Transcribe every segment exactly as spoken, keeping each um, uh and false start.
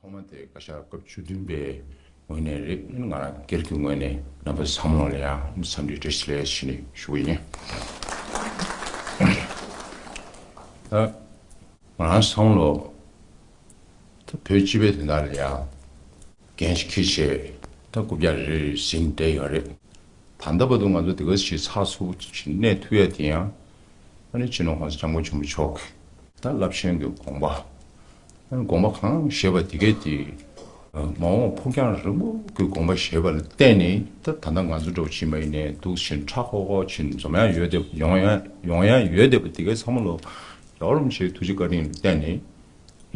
ཐོག་མ་དེ་བཀའ་ཤག་སྐབས་བཅུ་བདུན་པའི་ངོས་ནས་རེད། ང་རང་སྒེར་གྱི་ངོས་ནས་རྣམ་པ་ཚང་མ་ལ་ཡང་འཚམས་འདྲི་བཀྲ་ཤིས་བདེ་ལེགས་ཞུ་ནས་ཞུ་གི་ཡིན། ད་ང་རང་ཚང་མ་ལ་ད་བོད་སྤྱི་པའི་དོན་དག་ལ་ཡང་འགན་ཞིག་འཁྱེར་བྱས་ད་རྐུབ་བཀྱག་རེ་རེ་ཟིན་བསྡད་ཡོད་རེད། ད་ལྟ་བར་དུ་ང་ཚོ་དེ་ག་ཞིག་ཚགས་ཚུད་ཅིག་གནས་ཐུབ་ཡ་དེ་ཡང་ཨ་ནི་སྤྱི་ནོར་༸གོང་ས་༸སྐྱབས་མགོན་ཆེན་པོ་མཆོག་གི་ད་རླབས་ཆེན་གྱི་དགོངས་པ། ཨ་ནི་དགོངས་པ་གང་བཞེས་པ་དེ་གས་དེ་མ་འོངས་ཕུགས་རྒྱང་རིང་པོ་གི་དགོངས་པ་བཞེས་པ་ལ་བརྟེན་ནས་ད་ད་ལྟ་ང་ཚོ་འདྲ་བོ་ཕྱིན་པ་ཡིན་ནའི་འདུག་ཕྱིན་ཁྲ་ཁོག་ཁོག་ཕྱིན་འཛོམས་ཡ་ཡོད་བསྡད་པ་ཡོང་ཡ་ཡོང་ཡ་ཡོད་བསྡད་པ་དེ་གས་ཚང་མ་ལོ་ཡག་རུམ་ཆེའི་ཐུགས་རྗེ་བཀའ་དྲིན་ལ་བརྟེན་ནས།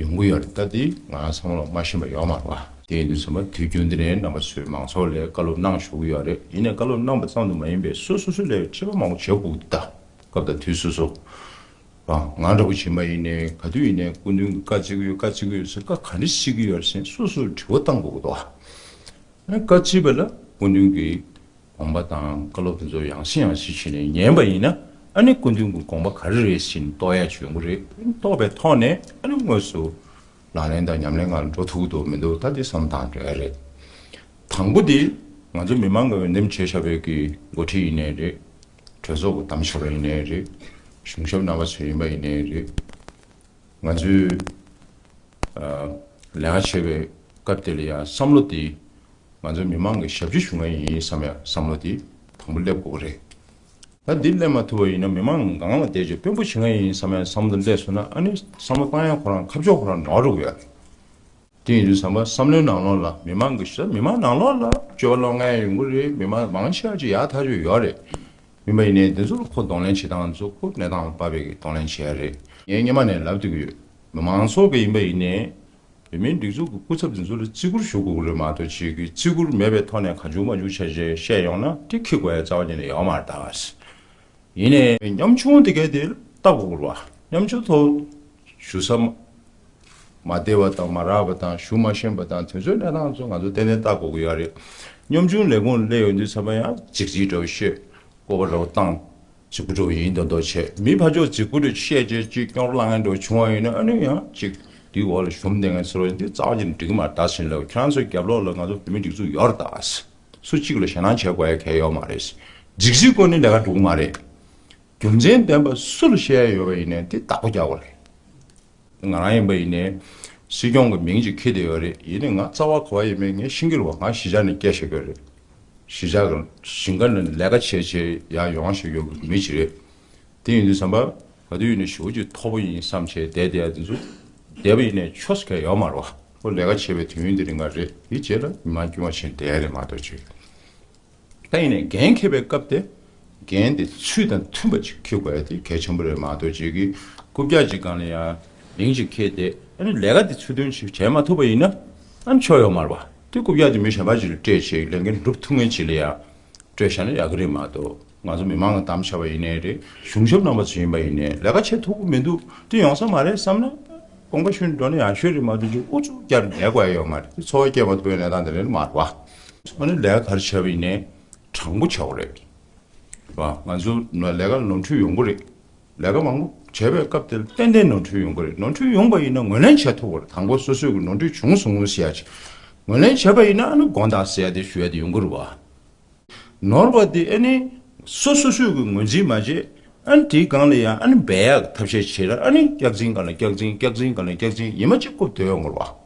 ཡོང་གི་ཡོད་རེད། ད་དེ་ང་རང་ཚང་མ་ལ་མ་ཤེས་པ་ཡོད་མ་རེད་བ། དེ་ཡིན་དུས་ཙམ་པ་དུས་རྒྱུན་དེ་ནས་རྣམ་པ་ཚོས་མང་ཚོགས་ལ་བཀའ་སློབ་གནང་བཞུགས་ཀྱི་ཡོད་རེད། ཡིན་ནའི་བཀའ་སློབ་གནང་པ་ཙམ་དུ་མ་ཡིན་པའི་སོ་སོ་སོ་ལ་དྲི་བ་མང་པོ་བྱེད་དགོས་ཀྱི་འདུག་ད་སྐབས་དང་དུས་སོ་སོ། ང་འདྲ་པོ་བྱིན་པ་ཡིན་ནའི་ག་དུས་ཡིན་ནའི་སྐུ་མདུན་གྱིས་བཀའ་བརྩི་གི་ཡོད་བཀའ་བརྩི་གི་ཡོད་ཟེར་བཀའ་ག་འདྲ་བརྩི་གི་ཡོད་ཟེར་སོ་སོར་དྲི་བ་བཏང་དགོས་ཀྱི་འདུག་བ། ཨ་ནི་བཀའ་བརྩིས་པ་ལ་སྐུ་མདུན་གྱི་དགོངས་པ་དང་བཀའ་སློབ་དེ་ཚོ་ཡང་སེ་ཡང་སེ་བྱས་ནས་ཉན་པ་ཡིན་ན་ཨ་ནི་སྐུ་མདུན་གྱི་དགོངས་པ་ག་རེ་རེད་ཟེར་རྟོགས་ཡ་ཅིག་ཡོང་གི་རེད། རྟོགས་པའི་ཐོག་ནས་ཨ་ནི་དངོས་སུ་ལག་ལེན་དང་ཉམས་ལེན་སྒང་ལ་འགྲོ་ཐུབ་ཀྱི་འདུག་མི་འདུག་ད་དེ་བསམ་བཏང་འགྲོ་ཡ་རེད། དང་པོ་དེ་ང་ཚོ་མི་མང་གིས་འོས་འདེམས་བྱས་བཞག་པའི་གི་འགོ་ཁྲིད་ཡིན་ནའི་རེད། གྲོས་ཚོགས་ཀྱི་གདམ་བྱས་པ་ཡིན་ནའི་རེད། གཞུང་ཞབས་རྣམ་པ་ཚོ་ཡིན་པ་ཡིན་ནའི་རེད། ང་ཚོས་ཨ་ལས་ཀ་བྱེད་པའི་སྐབས་དེ་ལ་ཡང་བསམ་བློ་དེ་ང་ཚོ་མི་མང་གི་ཞབས་ཕྱི་ཞུ་མཁན་ཡིན་བསམ་ཡ་བསམ་བློ་དེ་དང་པོ་སླེབས་དགོས་ཀྱི་རེད། ད་འདི་སླེབས་མ་ཐུབ་པ་ཡིན་ན་མི་མང་སྒང་ལ་བསྡད་བྱས་དཔོན་པོ་བྱེད་མཁན་ཡིན་བསམ་ཡ་བསམ་བློ་སླེབས་སོང་ན་ཨ་ནི་བསམ་བློ་བཏང་ཡ་ཁོ་རང་ཁ་ཕྱོགས་ཁོ་རང་ནོར་འགྲོ་གི་ཡོད་རེད། དེ་ཡིན་དུས་ཙམ་པ་བསམ་བློའི་ནང་ལོགས་ལ་མི་མང་གི་ཞབས་མི་མང་ནང་ལོགས་ལ་སྤྱོད་པ་སློབ་མཁན་ཡོང་གི་རེད། མི་མང་མང་ཆེ་བ་ཅིག་ཡག་ཐག་ཆོད་ཡོད་རེད། ཡིན་པ་ཡིན་ནའི་འདི་ཚོ་ལ་ཁོ་གདོང་ལེན་བྱེད་སྟངས་ཚོ་ཁོ་གནས་སྟངས་ལ་དཔག་པའི་གི་གདོང་ལེན་བྱེད་ཡ་རེད། ངས་སྔོན་མ་ནས་ལབ་སྡོད་ཀྱི་ཡོད། མི་མང་ཚོགས་ཀྱི་ཡིན་པ་ཡིན་ནའི་བོད་མིའི་སྒྲིག་འཛུགས་ཀྱི་སྐུ་ཚབ་འདི་ཚོ་ལ་བརྩི་བཀུར་ཞུ་དགོས་ཀྱི་རེད་མ་གཏོགས་ཅིག་གི་བརྩི་བཀུར་མེད་པའི་ཐོག་ནས་གང་བྱུང་མང་བྱུང་བྱས་བྱས་བཤད་ཡོང་ན་དེ་འཁྱེར་དགོས་ཡ་རྩ་བ་ཉིད་ནས་ཡོད་མ་རེད་ད། ཡིན་ནའི་ཉམ་ཆུང་དེ་གས་དེ་ལྟ་དགོས་ཀྱི་རེད་བ། ཉམ་ཆུང་ཚོ་ཞུ་ས་མ་མ་བདེ་བ་དང་མ་རག་པ་དང་ཞུ་མ་ཤེས་པ་དང་དེ་ཚོའི་གནས་སྟངས་ཚོ་ང་ཚོ་ཏན་ཏན་ལྟ་དགོས་ཀྱི་ཡོད་རེད། ཉམ་ཆུང་ལས་ཁུངས་སླེབས་ཡོང་དུས་ཚང་མ་ཡང་ཅིག་ཅིག་འདྲ་བོ་བཤད། སྐོར་བ་རོགས་བཏང་། རྫིག་པོ་འགྲོ་ཡིན་མདོག་མདོག་བྱས། མི་ཕར་ཕྱོགས་རྫིག་པོ་འདྲ་བཤད་བྱས་ཅིག་སྐྱོན་རོ་ལངས་མཁན་འདྲ་བྱུང་བ་ཡིན་ན་ཨ་ནི་ཡང་ཅིག་འདིའི་འོག་ལ་ཞུམ་བསྡད་མཁན་ཚོ་འདི་རྩ་བ་ཉིད་ནས་འགྲིག་གི་མ་རེད་ད་ཟེར་ལབ། ཁྱེད་རང་ཚོའི་རྒྱབ་ལོགས་ལ་ང་ཚོ་བོད་མི་སྒྲིག་འཛུགས་ཡོད་རེད་ད། སུ་གཅིག་ལ་ཞེད་སྣང་བྱེད་དགོས་ཡ་གལ་ཡོད་མ་རེད། རྫིག་རྫིག་སྐོར་ནི་ལས་ཀ་འགྲོ་གི་མ་རེད། རྒྱུ་མཚན་ལྡན་པ་སུ་ལ་བཤད་ཡ་ཡོད་པ་ཡིན་ནའི་འདི་བདག་པོ་རྒྱག་དགོས་རེད། ང་རང་ཡིན་པ་ཡིན་ནའི་སྲིད་སྐྱོང་གི་མིང་ཅིག་འཁྱེར་བསྡད་ཡོད་རེད། ཡིན་ནའི་ང་རྩ་བ་ག་བ་ཡིན་མིན་ངས་ཤེས་ཀྱི་རེད་བ། ང་གཞིས་ཆགས་ནས་སྐད་བཤད་ཀྱི་ཡོད་རེད། གཞིས་ཆགས་ཀྱི་ཞིང་ཁ་ནས་ལས་ཀ་བྱས་བྱས་ཡར་ཡོང་བཞིན་ཡོད་པའི་མི་ཅིག་རེད། དེ་ཡིན་དུས་ཙམ་པ་ག་དུས་ཡིན་ནའི་ཞེ་པོ་ཅིག་མཐོ་པོ་ཡིན་བསམ་བྱས་བསྡད་བསྡད་ཡ་དེ་ཚོ་བསྡད་པ་ཡིན་ནའི་ཆོས་སུ་གལ་ཡོད་མ་རེད་བ། ཁོ་ལས་ཀ་བྱེད་པའི་དུས་ཡུན་དེ་རིང་ག་རེད། དེའི་རྗེས་ལ་མི་མང་དཀྱུས་མ་ཕྱིན་བསྡད་ཡ་རེད་མ་གཏོགས་ཅིག་ད་ཡིན་ནའི་འགན་འཁྱེར་བའི་སྐབས་དེ་འགན་དེ་ཚུལ་དང་མཐུན་པ་ཅིག་འཁྱེར་དགོས་ཡ་དེ་གལ་ཆེན་པོ་རེད་མ་གཏོགས་ཅིག་གི་རྐུབ་བཀྱག་ཅིག་སྒང་ལ་ཡང་མིང་ཅིག་འཁྱེར་ཏེ་ཨ་ནི་ལས་ཀ་དེ་ཚུལ་མཐུན་ཅིག་བྱས་མ་ཐུབ་པ་ཡིན་ན་ཨ་ནི་ཆོ་ཡོད་མ་རེད་བ། དེ་རྐུབ་བཀྱག་དེ་མི་གཞན་པ་ཅིག་ལ་སྤྲད་བྱས་ལས་འགན་སྒྲུབ་ཐུབ་མཁན་ཅིག་ལ་ཡང་སྤྲད་བཞག་ན་ཡག་གི་རེད་མ་གཏོགས། ང་ཚོ་མི་མང་གི་གདམ་བྱ་བ་ཡིན་ནའི་རེད། གཞུང་ཞབས་རྣམ་པ་ཚོ་ཡིན་པ་ཡིན་ནའི་ལས་ཀ་བྱེད་ཐུབ་ཀྱི་མི་འདུག་དེ་ཡོང་ས་མ་རེད་བསམ་ན་དགོངས་པ་ཞུས་འགྲོ་ན་ཡག་ཤོས་རེད་མ་གཏོགས་ཅིག་ཨུ་ཚུགས་རྒྱག་ནས་བསྡད་དགོས་ཡ་ཡོད་མ་རེད། དེ་འཚོ་བ་སྐྱེལ་མ་ཐུབ་པའི་གནས་སྟངས་དེ་རེད་མ་རེད་བ། ཨ་ནི་ལས་ཀ་ག་རེ་བྱས་པ་ཡིན་ནའི་དྲང་པོ་བྱ་དགོས་རེད་བ། ང་ཚོ་ལས་ཀ་ལ་ནོར་འཁྲུལ་ཡོང་གི་རེད། ལས་ཀ་མང་པོ་བྱས་པའི་སྐབས་དེར་ཏན་ཏན་ནོར་འཁྲུལ་ཡོང་གི་རེད། ནོར་འཁྲུལ་ཡོང་པ་ཡིན་ན་ངོས་ལེན་བྱེད་ཐུབ་དགོས་རེད། དང་པོ་སོ་སོས་ཀྱི་ནོར་འཁྲུལ་བྱུང་སོང་ཟེར་ཡ་ཅིག་ངོས་ལེན་བྱས་པ་ཡིན་ན་ཨ་ནི་དགོངས་དག་ཟེར་ཡ་དེ་ཞུ་ཡ་དེ་ཡོང་གི་རེད་བ། ནོར་བ་དེ་ཨ་ནི་སོ་སོ་སོས་ཀྱི་ངོས་འཛིན་མ་བྱས། ཨ་ནི་དེའི་སྒང་ལ་ཡང་ཨ་ནི་འབད་ཡག་ཐབས་ཤེས་བྱས་ར་ཨ་ནི་སྐྱག་རྫུན་སྒང་ལ་སྐྱག་རྫུན་སྐྱག་རྫུན་སྒང་ལ་སྐྱག་རྫུན་ཡིན་མ་གཅིག་རྐུབ་དེ་ཡོང་དགོས་རེད་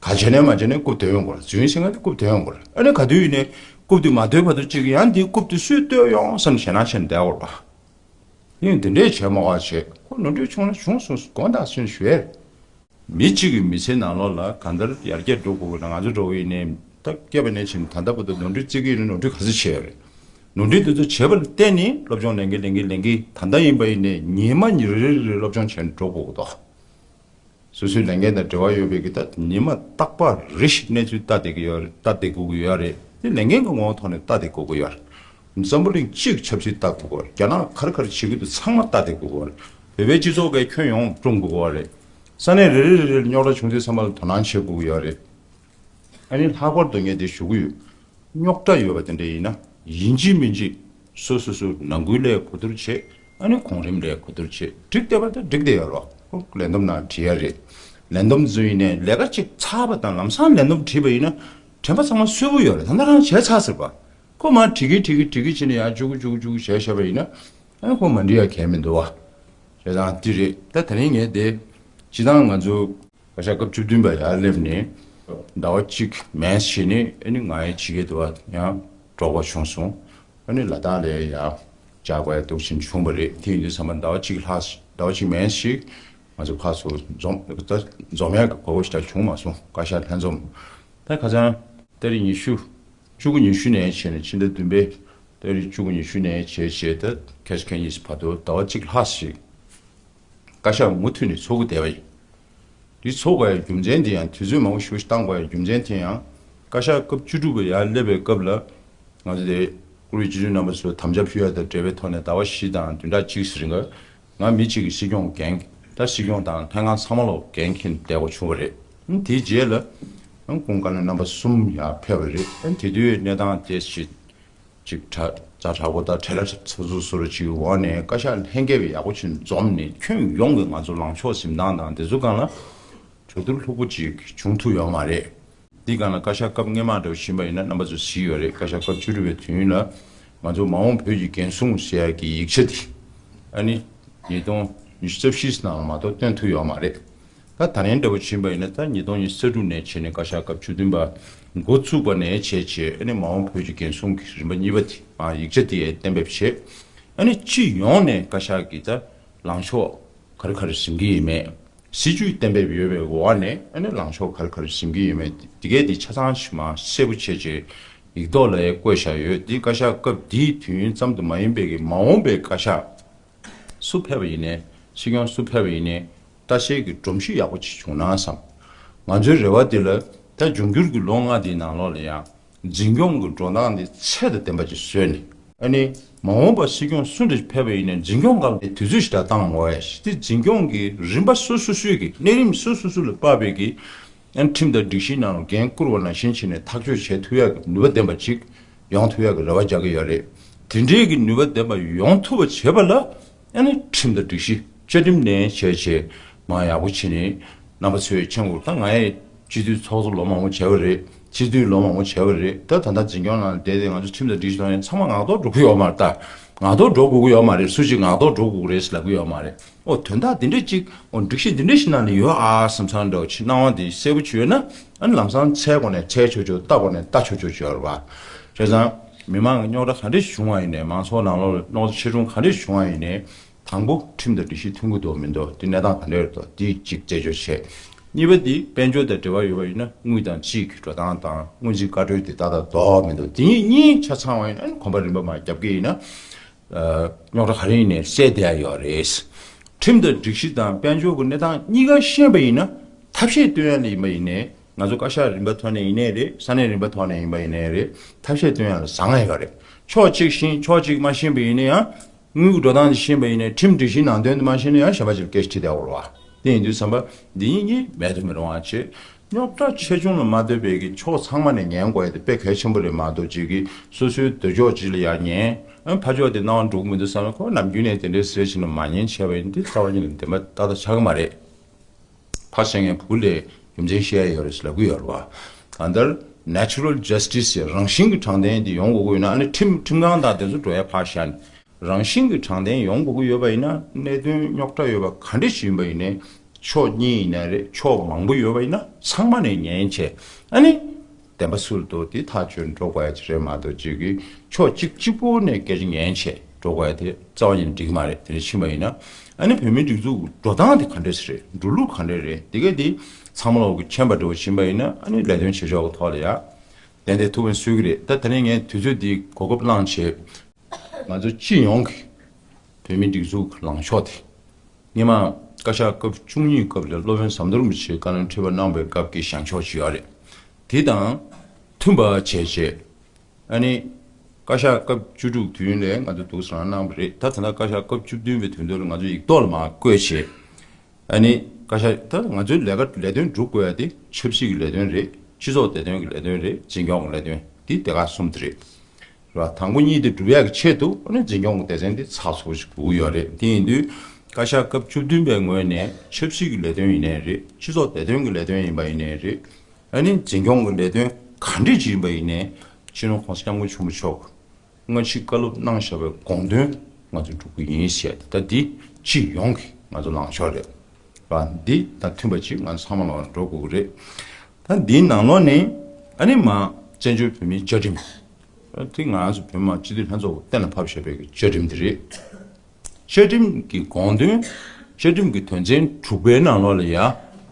བ། ག་བྱས་ནས་མ་བྱས་ནས་རྐུབ་དེ་ཡོང་དགོས་རེད། རྫུན་ཟེར་མཁན་དེ་རྐུབ་དེ་ཡོང་དགོས་རེད། ཨ་ནི་ག་དུས་ཡིན་ནའི་རྐུབ་དེ་མ་དོད་བར་དུ་གཅིག་ཡང་དེའི་རྐུབ་དེ་སུས་བཏོད་ཡོང་བསམ་ཞེད་སྣང་བྱས་ནས་བསྡད་དགོས་རེད་བ། ཡིན་དེ་འདྲས་བྱས་མ་བ་བྱས་ཁོ་ནོར་འཁྲུལ་བྱུང་ན་བྱུང་སོང་དགོངས་དག་སེམས་ཞུ་ཡས། མི་གཅིག་གི་མི་ཚེའི་ནང་ལོགས་ལ་གང་ལྟར་ཡར་རྒྱས་འགྲོ་དགོས་ཀྱི་ན་ང་ཚོ་འགྲོ་བ་ཡིན་ནའི་ད་སྐྱེས་པ་ནས་བྱས་ནས་ད་ལྟ་བར་དུ་ནོར་འཁྲུལ་བརྩི་གི་ཡིན་ན་ནོར་འཁྲུལ་ག་ཚོད་བྱས་ཡོད་རེད། ནོར་འཁྲུལ་དེ་ཚོ་བྱས་པ་ལ་བརྟེན་ནས་སློབ་སྦྱོང་ལེན་གི་ལེན་གི་ལེན་གི་ད་ལྟ་ཡིན་པ་ཡིན་ནའི་ཉི་མ་ཉི་རེ་རེ་རེ་སློབ་སྦྱོང་བྱས་ནས་འགྲོ་དགོས་ཀྱི་འདུག་སོ་སོའི་ལས་འགན་དང་འབྲེལ་བ་ཡོད་པའི་གི་ད་ཉི་མ་རྟག་པར་རེ་ཞིག་གནས་ཚུལ་ལྟ་བསྡད་ཀྱི་ཡོད་རེད། ལྟ་བསྡད་དགོས་ཀྱི་ཡོད་རེད། དེ་ལས་འགན་གྱི་ངོ་བོ་ཐོག་ནས་ལྟ་བསྡད་དགོས་ཀྱི་ཡོད་རེད། འཛམ་བུ་གླིང་སྤྱིའི་ཆབ་སྲིད་ལྟ་དགོས་ཀྱི་ཡོད་རེད། རྒྱ་ནག་ག་རེ་ག་རེ་བྱེད་ཀྱི་འདུག་ཚང་མ་ལྟ་བསྡད་དགོས་ཀྱི་ཡོད་རེད། བོད་པའི་སྤྱི་ཚོགས་ཀྱི་ཁྱོན་ཡོངས་བསྐྲུན་དགོས་ཀྱི་ཡོད་རེད། ས་གནས་རེ་རེ་རེ་རེ་ལ་རྙོག་དྲ་བྱུང་དུས་ཚང་མ་ལ་དོ་སྣང་བྱེད་དགོས་ཀྱི་ཡོད་རེད། ཨ་ནི་ལྷག་པར་དུ་ངས་འདི་ཞུ་གི་ཡོད། རྙོག་དྲ་ཡོད་པ་དེ་འདྲ་ཡིན་ན་ཡིན་གཅིག་མིན་གཅིག་སོ་སོ་སོ་ནང་ཁུལ་ལ་གོ་བསྡུར་བྱེད། ཨ་ནི་གོང་རིམ་ལ་གོ་བསྡུར་བྱེད། འགྲིག་བསྡད་པ་དང་འགྲིག་བསྡད་ཡོད་རོགས་ཁོ་ལས་བསྡོམས་ནང་བྲིས་ཡ་རེད། ལན་འདེབས་བཟོས་ཡིན་ནའི་ལས་ཀ་གཅིག་ཚར་བ་དང་ལམ་སང་ལན་འདེབས་བྲིས་པ་ཡིན་ན་དྲན་པ་ཚང་མ་གསོན་པོ་ཡོད་རེད། ད་ལྟ་རང་བྱས་ཚར་ཟེར་བ། ཁོ་མར་བྲིས་ཀྱི་བྲིས་ཀྱི་བྲིས་ཀྱི་བྱས་ནས་ཡར་བཅུག་གི་བཅུག་གི་བཅུག་གི་བྱས་བཞག་པ་ཡིན་ན། ཨ་ཁོ་མ་འགྲིག་ཡ་གང་མི་འདུག་བ། བྱས་ཙང་འདི་རེད། ད་དེ་རིང་ངས་དེ་སྤྱི་བཏང་ང་ཚོ་བཀའ་ཤག་སྐབས་བཅུ་བདུན་པ་ཡར་སླེབས་ནས་ཟླ་བ་གཅིག་མིན་ནས་ཨ་ནི་ང་ཡི་ཕྱི་རྒྱལ་དུ་བ་ཡང་འགྲོ་དགོས་བྱུང་སོང་། ཨ་ནི་ལ་དྭགས་ལ་ཡང་བཅར་དགོས་ཡ་འདུག་ཕྱིན་བྱུང་བ་རེད། དེ་ཡིན་དུས་ཙམ་པ་ཟླ་བ་གཅིག་ལྷག་ཟླ་བ་གཅིག་མིན་ཞིག་ང་ཚོ་ཕར་ཚུར་འཛོམས་ད་འཛོམས་ཡ་གི་གོ་སྐབས་ཞིག་ད་བྱུང་མ་སོང་། བཀའ་ཤག་ལྷན་འཛོམས་ད་ཁ་སང་ཏ་རིག་ཉི་ཤུ་བཅུ་དགུ་ཉི་ཤུ་ནས་བྱས་ནས་ཕྱི་ཟླ་བདུན་པའི་ཏ་རིག་བཅུ་དགུ་ཉི་ཤུ་ནས་བྱས་བྱས་ད་ཁེས་ཁེ་གཉིས་བར་དུ་ཟླ་བ་གཅིག་ལྷག་ཞིག་བཀའ་ཤག་མུ་མཐུད་ནས་ཚོགས་ཀྱི་བསྡད་པ་ཡིན། འདི་ཚོགས་པའི་རྒྱུ་མཚན་དེ་ཡང་དུས་ཚོད་མང་པོ་ཞིག་བཏང་དགོས་པའི་རྒྱུ་མཚན་དེ་ཡང་བཀའ་ཤག་སྐབས་བཅུ་དྲུག་པ་ཡར་སླེབས་པའི་སྐབས་ལ་ང་ཚོ་དེ་བཀུར་འོས་སྤྱི་འཐུས་རྣམ་པ་ཚོ་དམ་བཅའ་ཕུལ་ཡ་དང་འབྲེལ་བའི་ཐོག་ནས་ཟླ་བ་བཞི་དང་བདུན་ཕྲག་གཅིག་ཙམ་རིང་ལ་ང་མི་གཅིག་གིས་སྲིད་སྐྱོང་འགན་ད་སྲིད་སྐྱོང་དང་ལྷན་ཁང་ཚང་མ་ལོག་འགན་འཁྱེར་བསྡད་དགོས་བྱུང་བ་རེད། དེའི་རྗེས་ལ་ཁོང་བཀའ་བློན་རྣམ་པ་གསུམ་ཡར་ཕེབས་པ་རེད། དེ་དུས་གནས་སྟངས་དེ་ཞིག་ཅིག་དྲ་ཛ་དྲག་པོ་དང་བྲེལ་བ་ཚ་ཚུར་ཚུར་ཅིག་འོག་ནས་བཀའ་ཤག་ལྷན་རྒྱས་ཡག་པོ་ཅིག་འཛོམས་ནས་ཁྱོན་ཡོངས་ཀྱི་ང་ཚོ་ལངས་ཕྱོགས་འཛིན་སྟངས་དང་དེ་ཚོ་སྒང་ལ་གྲོས་བསྡུར་ལྷུག་པོ་ཅིག་བྱུང་ཐུབ་ཡོད་མ་རེད། འདི་སྒང་ལ་བཀའ་ཤག་སྐབས་སྔོན་མ་འདྲ་བོ་ཕྱིན་པ་ཡིན་ན་རྣམ་པ་ཚོས་གཟིགས་ཡོད་རེད། བཀའ་ཤག་སྐབས་བཅུ་དྲུག་པའི་དུས་ཡུན་ལ་ང་ཚོ་མ་འོངས་བོད་ཀྱི་འགན་སྲུང་ཟེར་ཡག་གི་ཡིག་ཆ་དེ་ཨ་ནི་ཉིས་སྟོང་ཉི་ཤུ་རྩ་བཞི་ནང་ལ་མ་གཏོགས་བཏོན་ཐུབ་ཡོད་མ་རེད། ད་ད་ལན་འདྲ་བོ་ཕྱིན་པ་ཡིན་ན་ད་ཉིས་སྟོང་ཉི་ཤུ་རྩ་དྲུག་ནས་བྱས་ནས་བཀའ་ཤག་སྐབས་བཅུ་བདུན་པ་འགོ་བཙུགས་པ་ནས་བྱས་བྱས་ཨ་ནི་མ་འོངས་བོད་ཀྱི་འགན་སྲུང་གི་རིམ་པ་གཉིས་པ་དེ་ཨ་ཡིག་ཆ་དེ་གཏན་འབེབས་བྱས། ཨ་ནི་སྤྱི་ཡོངས་ནས་བཀའ་ཤག་གི་ད་ལངས་ཕྱོགས་ག་རེ་ག་རེ་འཛིན་གྱི་ཡིན་མེད། སྲིད་ཇུས་གཏན་འབེབས་ཡོད་པའི་འོག་ནས་ཨ་ནི་ལངས་ཕྱོགས་ག་རེ་ག་རེ་འཛིན་གྱི་ཡིན་མེད་དེ་གས་དེ་ཆ་ཚང་ཞིག་མ་གསལ་པོ་བྱས་བྱས་ཡིག་ཐོག་ལ་ཡང་བཀོད་བཞག་ཡོད། དེ་བཀའ་ཤག་སྐབས་དེའི་དུས་ཡུན་ཙམ་དུ་མ་ཡིན་པའི་གི་མ་འོངས་པའི་བཀའ་ཤག་སུ་ཕེབས་པ་ཡིན་ནའི་སྲིད་སྐྱོང་སུ་ཕེབས་པ་ཡིན་ནའི་ལྟ་བཤལ་གྱི་སྒྲོམ་གཞི་ཡག་པོ་ཅིག་བྱུང་ན་བསམ། ང་ཚོའི་རེ་བ་འདི་ལ་ད་འབྱུང་འགྱུར་གྱི་ལོ་ལྔ་འདིའི་ནང་ལོགས་ལ་ཡང་འཛིན་སྐྱོང་གི་འགྲོ་སྟངས་འདི་ཚད་དང་ལྡན་པ་ཅིག་བཟོས་ནས་ཨ་ནི་མ་འོངས་པ་སྲིད་སྐྱོང་སུ་འདྲ་ཕེབས་པ་ཡིན་ནའི་འཛིན་སྐྱོང་སྒང་ལ་དུས་ཚོད་ཞིག་ད་བཏང་དགོས་ཡ་ཞིག་དེ་འཛིན་སྐྱོང་གི་རིམ་པ་སོ་སོ་སོའི་གི་གནས་རིམ་སོ་སོ་སོ་ལ་དཔག་པའི་གི་ཨ་ནི་ཁྲིམས་དང་སྒྲིག་གཞིའི་ནང་ལ་འགན་བསྐུར་བ་ནང་བཞིན་བྱས་ནས་ཐག་གཅོད་བྱེད་ཐུབ་ཡ་གི་ནུས་པ་ལྡན་པ་ཅིག་ཡོང་ཐུབ་ཡ་གི་རེ་བ་རྒྱག་གི་ཡོད་རེད། དེ་འདྲའི་གི་ནུས་པ་ལྡན་པ་ཡོང་ཐུབ་པ་བྱེད་པ་ལ་ཨ་ནི་ཁྲིམས་དང་སྒྲིག་གཞི་བཅའ་ཁྲིམས་ནན་བྱས་བྱས་མ་ཡག་པོ་བྱས་ནས་རྣམ་པ་ཚོས་མཁྱེན་དགོས། ད་ང་ཡི་སྤྱི་འཐུས་ཚོགས་གཙོ་ལོ་མང་པོ་བྱས་པ་རེད། སྤྱི་འཐུས་ལོ་མང་པོ་བྱས་པ་རེད། ད་ད་ལྟ་འཛིན་སྐྱོང་ནང་བསྡད་དེ་ང་ཚོ་ཁྲིམས་དང་སྒྲིག་གཞི་ཐོག་ནས་ཚང་མ་ངག་ཐོག་འགྲོ་གི་ཡོད་མ་རེད། ད་ངག་ཐོག་འགྲོ་དགོས་ཀྱི་ཡོད་མ་རེད། སུ་ཞིག་ངག་ཐོག་འགྲོ་དགོས་ཀྱི་རེད་ཟེར་ལབ་ཀྱི་ཡོད་མ་རེད། ཨོ་དོན་དག་འདི་འདྲ་ཅིག་ཨོ་སྒྲིག་གཞི་འདི་འདྲ་ཞིག་ནང་ནས་ཡོད་ཨ་བསམ་བསམ་འདྲ་བོ་ཅིག་སྣང་བ་འདི་གསལ་པོ་ཅིག་ཡོད་ན་ཨ་ནི་ལམ་སང་འཚོལ་དགོས་ནས་འཚོལ་ཆོག་ཆོག་ལྟ་དགོས་ནས་ལྟ་ཆོག་ཆོག་ཅིག་ཡོད་རེད་བ། བྱས་ཙང་མི་མང་གི་རྙོག་དྲ་ག་འདྲ་ཞིག་བྱུང་བ་ཡིན་ནའི་མང་ཚོགས་ནང་ལོགས་ལ་རྙོག་དྲ་ཆེ་ཆུང་ག་འདྲ་ཞིག་བྱུང་བ་ཡིན་ནའི་དང་པོ་ཁྲིམས་དང་སྒྲིག་གཞི་མཐུན་གྱི་འདུག་མི་འདུག་དེ་གནས་སྟངས་ག་འདྲ་རེད་འདུག་དེ་གཅིག་རྩད་གཅོད་བྱས། གཉིས་པ་དེ་དཔལ་འབྱོར་དང་འབྲེལ་བ་ཡོད་པ་ཡིན་ན་དངུལ་དང་ཅིག་གི་འགྲོ་སྟངས་དང་སྔོན་རྩིས་བཀའ་འཁྲོལ་དེ་ཏག་ཏག་འདུག་མི་འདུག་དེ་གཉིས་གཉིས་ཆ་ཚང་བ་ཡིན་ན་གོམ་པ་རིམ་པ་མར་རྒྱབ་ཀྱི་ཡིན་ན། རྙོག་དྲ་ག་རེ་ཡིན་ནའི་སེལ་བསྡད་ཡ་ཡོད་རེད། ཁྲིམས་དང་སྒྲིག་གཞི་དང་དཔལ་འབྱོར་གྱི་གནས་སྟངས་གཉིས་ཀ་ཤེས་པ་ཡིན་ན་ཐབས་ཤེས་སྟོན་ཡ་ལ་ཡིན་པ་ཡིན་ནའི་ང་ཚོ་བཀའ་ཤག་རིམ་པ་ཐོག་ནས་ཡིན་ནའི་རེད། ས་གནས་རིམ་པ་ཐོག་ནས་ཡིན་པ་ཡིན་ནའི་རེད། ཐབས་ཤེས་སྟོན་ཡ་ལ་བཟང་ང་ཡོད་རེད། ཕྱོགས་གཅིག་ཤེས་ཕྱོགས་གཅིག་མ་ཤེས་པ་ཡིན་ན་ཡང་དངུལ་གྱི་འགྲོ་སྟངས་དེ་ཤེས་པ་ཡིན་ནའི་ཁྲིམས་སྒྲིག་གཞིའི་ནང་དོན་དེ་མ་ཤེས་ན་ཡང་གཞན་པ་ཅིག་ལ་སྐད་ཆ་དྲིས་བསྡད་ཡོད་རེད་བ། དེ་ཡིན་དུས་ཙམ་པ་འདི་གཉིས་གཉིས་མེད་དུ་མི་རུང་བ་བྱེད། རྙོག་དྲ་ཆེ་ཆུང་ལ་མ་ལྟོས་པའི་གི་ཕྱོགས་ཚང་མ་ནས་ཉན་དགོས་ཡ་དེ་དཔེ་གལ་ཆེན་པོ་རེད་མ་གཏོགས་ཅིག་གི་སོ་སོའི་འདོད་ཕྱོགས་ཅིག་ལ་ཡང་ཉན། ཨ་ཕར་ཕྱོགས་དེ་སྣང་བ་འགྲོ་གི་མི་འདུག་བསམ་ན་ཁོ་ནམ་རྒྱུན་ནས་དེ་འདྲའི་ཟེར་བཞིན་ན་མ་ཉན་བྱས་པ་ཡིན་དེ་རྩ་བ་ཉིད་ནས་བདེན་པ་ཏག་ཏག་ཆགས་ཀྱི་མ་རེད། ཕར་བཤད་མཁན་བུ་ལས་རྒྱུ་མཚན་བཤད་ཡ་ཡོད་རེད་ཟེར་ལབ་གི་ཡོད་རེད་བ། གང་ལྟར་natural justice ཡ་རང་བཞིན་གྱི་དྲང་བདེན་དེ་ཡོང་དགོས་ཀྱི་ཡོད་ན་ཨ་ནི་ཁྲིམས་ཁྲིམས་ཁང་དང་དེ་ཚོ་འགྲོ་ཡ་ཕར་བཞག་ནས། རང་བཞིན་གྱི་དྲང་བདེན་ཡོང་དགོས་ཀྱི་ཡོད་པ་ཡིན་ན་གནད་དོན་རྙོག་དྲ་ཡོད་པ་ག་འདྲ་ཞིག་ཡིན་པ་ཡིན་ནའི་ཕྱོགས་གཉིས་ཡིན་ནའི་རེད། ཕྱོགས་མང་པོ་ཡོད་པ་ཡིན་ན་ཚང་མ་ནས་ཉན་བྱས་ཨ་ནི་བདེན་པ་སུ་ལ་འདུག་དེ་ཐག་གཅོད་འགྲོ་དགོས་ཡ་ཅིག་རེད་མ་གཏོགས་ཅིག་གི་ཕྱོགས་གཅིག་གཅིག་པོ་ནས་སྐད་ཆ་ཉན་བྱས་འགྲོ་དགོས་ཡ་དེ་རྩ་བ་ཉིད་ནས་འགྲིག་གི་མ་རེད། དེ་འདྲ་ཕྱིན་པ་ཡིན་ན་ཨ་ནི་བོད་མིའི་སྒྲིག་འཛུགས་འགྲོ་སྟངས་དེ་ག་འདྲ་ཞིག་རེད། འགྲོ་ལུགས་ག་འདྲ་རེད། དེ་གས་དེ་ཚང་མ་ལོག་གི་མཁྱེན་པ་འདྲ་བོ་ཕྱིན་པ་ཡིན་ན་ཨ་ནི་ལས་དོན་བྱེད་ཕྱོགས་ཀྱི་ཐོག་ལ་ཡ་ཏན་ཏན་ཐུགས་ཕན་གསོས་ཀྱི་རེད། ད་དེ་རིང་ངས་དུས་ཚོད་འདི་གོ་སྐབས་བླངས་བྱས། ང་ཚོ་སྤྱི་ཡོངས་ཀྱི་བོད་མིའི་སྒྲིག་འཛུགས་ཀྱི་ལངས་ཕྱོགས་དེ། སྔོན་མ་བཀའ་ཤག་སྐབས་བཅུ་གཉིས་སྐབས་ལ་སློབ་དཔོན་ཟམ་གདོང་རིན་པོ་ཆེས་བཀའ་བློན་ཁྲི་པ་གནང་བའི་སྐབས་ཀྱི་བཞེངས་ཕྱོགས་ཅིག་ཡོད་རེད། དེ་དང་མཐུན་པ་བྱས་བྱས། ཨ་ནི་བཀའ་ཤག་སྐབས་བཅུ་དྲུག་དུས་ཡུན་ལས་ང་ཚོ་འདུག་སེ་རང་གནང་བ་རེད། ད་ད་ལྟ་བཀའ་ཤག་སྐབས་བཅུ་བདུན་པའི་དོན་དུ་ལ་ང་ཚོ་ཡིག་ཐོག་ལ་མར་བཀོད་བྱས། ཨ་ནི་བཀའ་ཤག་ད་ང་ཚོའི་ལས་ཀ་ལས་དོན་སྒྲུབ་དགོས་ཡ་དེ་ཆབ་སྲིད་ཀྱི་ལས་དོན་རེད། སྤྱི་ཚོགས་བདེ་དོན་གྱི་ལས་དོན་རེད། འཛིན་སྐྱོང་གི་ལས་དོན་དེ་དེ་ག་གསུམ་དེ་རེད། རེད་བ། དང་པོ་གཉིས་དེ་སྒྲུབ་ཡག་གི་ཆེད་དུ་ཨ་ནི་འཛིན་སྐྱོང་གི་སྡེ་ཚན་དེ་ཚགས་ཚུད་པོ་ཞིག་དགོས་ཀྱི་ཡོད་རེད། དེ་ཡིན་དུས་ བཀའ་ཤག་སྐབས་བཅུ་བདུན་པའི་ངོས་ནས་ཆབ་སྲིད་ཀྱི་ལས་དོན་ཡིན་ནའི་རེད། སྤྱི་ཚོགས་བདེ་དོན་གྱི་ལས་དོན་ཡིན་པ་ཡིན་ནའི་རེད། ཨ་ནི་འཛིན་སྐྱོང་གི་ལས་དོན་ག་འདྲ་ཅིག་ཡིན་པ་ཡིན་ནའི་སྤྱི་ནོར་༸གོང་ས་༸སྐྱབས་མགོན་ཆེན་པོ་མཆོག་སྔ་ཕྱི་བཀའ་སློབ་གནང་བཞག་པའི་དགོངས་དོན་ང་ཚོས་སྒྲུབ་ཀྱི་ཡིན་ཞེས། ད་འདི་སྤྱི་ཡོངས་ཀྱི་ང་ཚོ་ལངས་ཕྱོགས་རེད་བ། འདི་དང་མཐུན་པ་ཅིག་ང་ཚོ་ཚང་མ་ལ་འགྲོ་དགོས་ཀྱི་རེད། ད་འདིའི་ནང་ལོགས་ནས་ཨ་ནི་མ་བཙན་བྱོལ་བོད་མིའི་བཅའ་ཁྲིམས། དེ་ང་ཚོ་བོད་མི་མང་སྤྱི་འཐུས་ལྷན་ཚོགས་ཀྱིས་གཏན་ལ་ཕབ་བཞག་པའི་བཅའ་ཁྲིམས་དེ་རེད། བཅའ་ཁྲིམས་ཀྱི་དགོངས་དོན། བཅའ་ཁྲིམས་ཀྱི་དོན་ཚན་དྲུག་པའི་ནང་ལོགས་ལ་ཡ།